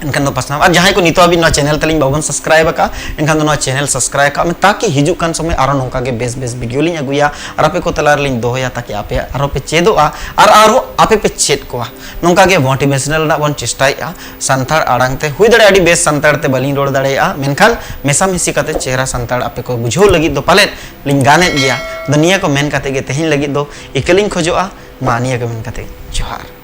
ᱮᱱᱠᱷᱟᱱ ᱫᱚ ᱯᱟᱥᱱᱟᱣ᱾ ᱟᱨ ᱡᱟᱦᱟᱸᱭ ᱠᱚ ᱱᱤᱛᱚᱜ ᱦᱟᱹᱵᱤᱡ ᱱᱚᱣᱟ ᱪᱮᱱᱮᱞ ᱛᱟᱹᱞᱤᱧ ᱵᱟᱵᱚᱱ ᱥᱟᱵᱥᱠᱨᱟᱭᱤᱵ ᱟᱠᱟᱫᱼᱟ, ᱮᱱᱠᱷᱟᱱ ᱫᱚ ᱱᱚᱣᱟ ᱪᱮᱱᱮᱞ ᱥᱟᱵᱥᱠᱨᱟᱭᱤᱵ ᱠᱟᱜ ᱢᱮ, ᱛᱟᱠᱤ ᱦᱤᱡᱩᱜ ᱠᱟᱱ ᱥᱚᱢᱚᱭ ᱟᱨᱚ ᱱᱚᱝᱠᱟ ᱜᱮ ᱵᱮᱥ ᱵᱮᱥ ᱵᱷᱤᱰᱤᱭᱳ ᱞᱤᱧ ᱟᱹᱜᱩᱭᱟ ᱟᱨ ᱟᱯᱮ ᱠᱚ ᱛᱟᱞᱟ ᱨᱮᱞᱤᱧ ᱫᱚᱦᱚᱭᱟ, ᱛᱟᱠᱤ ᱟᱯᱮ ᱟᱨᱚ ᱯᱮ ᱪᱮᱫᱚᱜᱼᱟ ᱟᱨ ᱟᱨᱦᱚᱸ ᱟᱯᱮ ᱯᱮ ᱪᱮᱫ ᱠᱚᱣᱟ᱾ ᱱᱚᱝᱠᱟ ᱜᱮ ᱢᱳᱴᱤᱵᱷᱮᱥᱚᱱᱟᱞ ᱨᱮᱱᱟᱜ ᱵᱚᱱ ᱪᱮᱥᱴᱟᱭᱮᱫᱼᱟ ᱥᱟᱱᱛᱟᱲ ᱟᱲᱟᱝ ᱛᱮ᱾ ᱦᱩᱭ ᱫᱟᱲᱮᱭᱟᱜᱼᱟ ᱟᱹᱰᱤ ᱵᱮᱥ ᱥᱟᱱᱛᱟᱲ ᱛᱮ ᱵᱟᱹᱞᱤᱧ ᱨᱚᱲ ᱫᱟᱲᱮᱭᱟᱜᱼᱟ, ᱢᱮᱱᱠᱷᱟᱱ ᱢᱮᱥᱟᱢᱤᱥᱤ ᱠᱟᱛᱮ ᱪᱮᱦᱨᱟ ᱥᱟᱱᱛᱟᱲ ᱟᱯᱮ ᱠᱚ ᱵᱩᱡᱷᱟᱹᱣ ᱞᱟᱹᱜᱤᱫ ᱫᱚ ᱯᱟᱞᱮᱫ ᱞᱤᱧ ᱜᱟᱱᱮᱫ ᱜᱮᱭᱟ᱾ ᱟᱫᱚ ᱱᱤᱭᱟᱹ ᱠᱚ ᱢᱮᱱ ᱠᱟᱛᱮ ᱜᱮ ᱛᱮᱦᱮᱧ ᱞᱟᱹᱜᱤᱫ ᱫᱚ ᱤᱠᱟᱹ ᱞᱤᱧ ᱠᱷᱚᱡᱚᱜᱼᱟ᱾ ᱢᱟ ᱱᱤᱭᱟᱹ ᱠᱚ ᱢᱮᱱ ᱠᱟᱛᱮ ᱡᱚᱦᱟᱨ᱾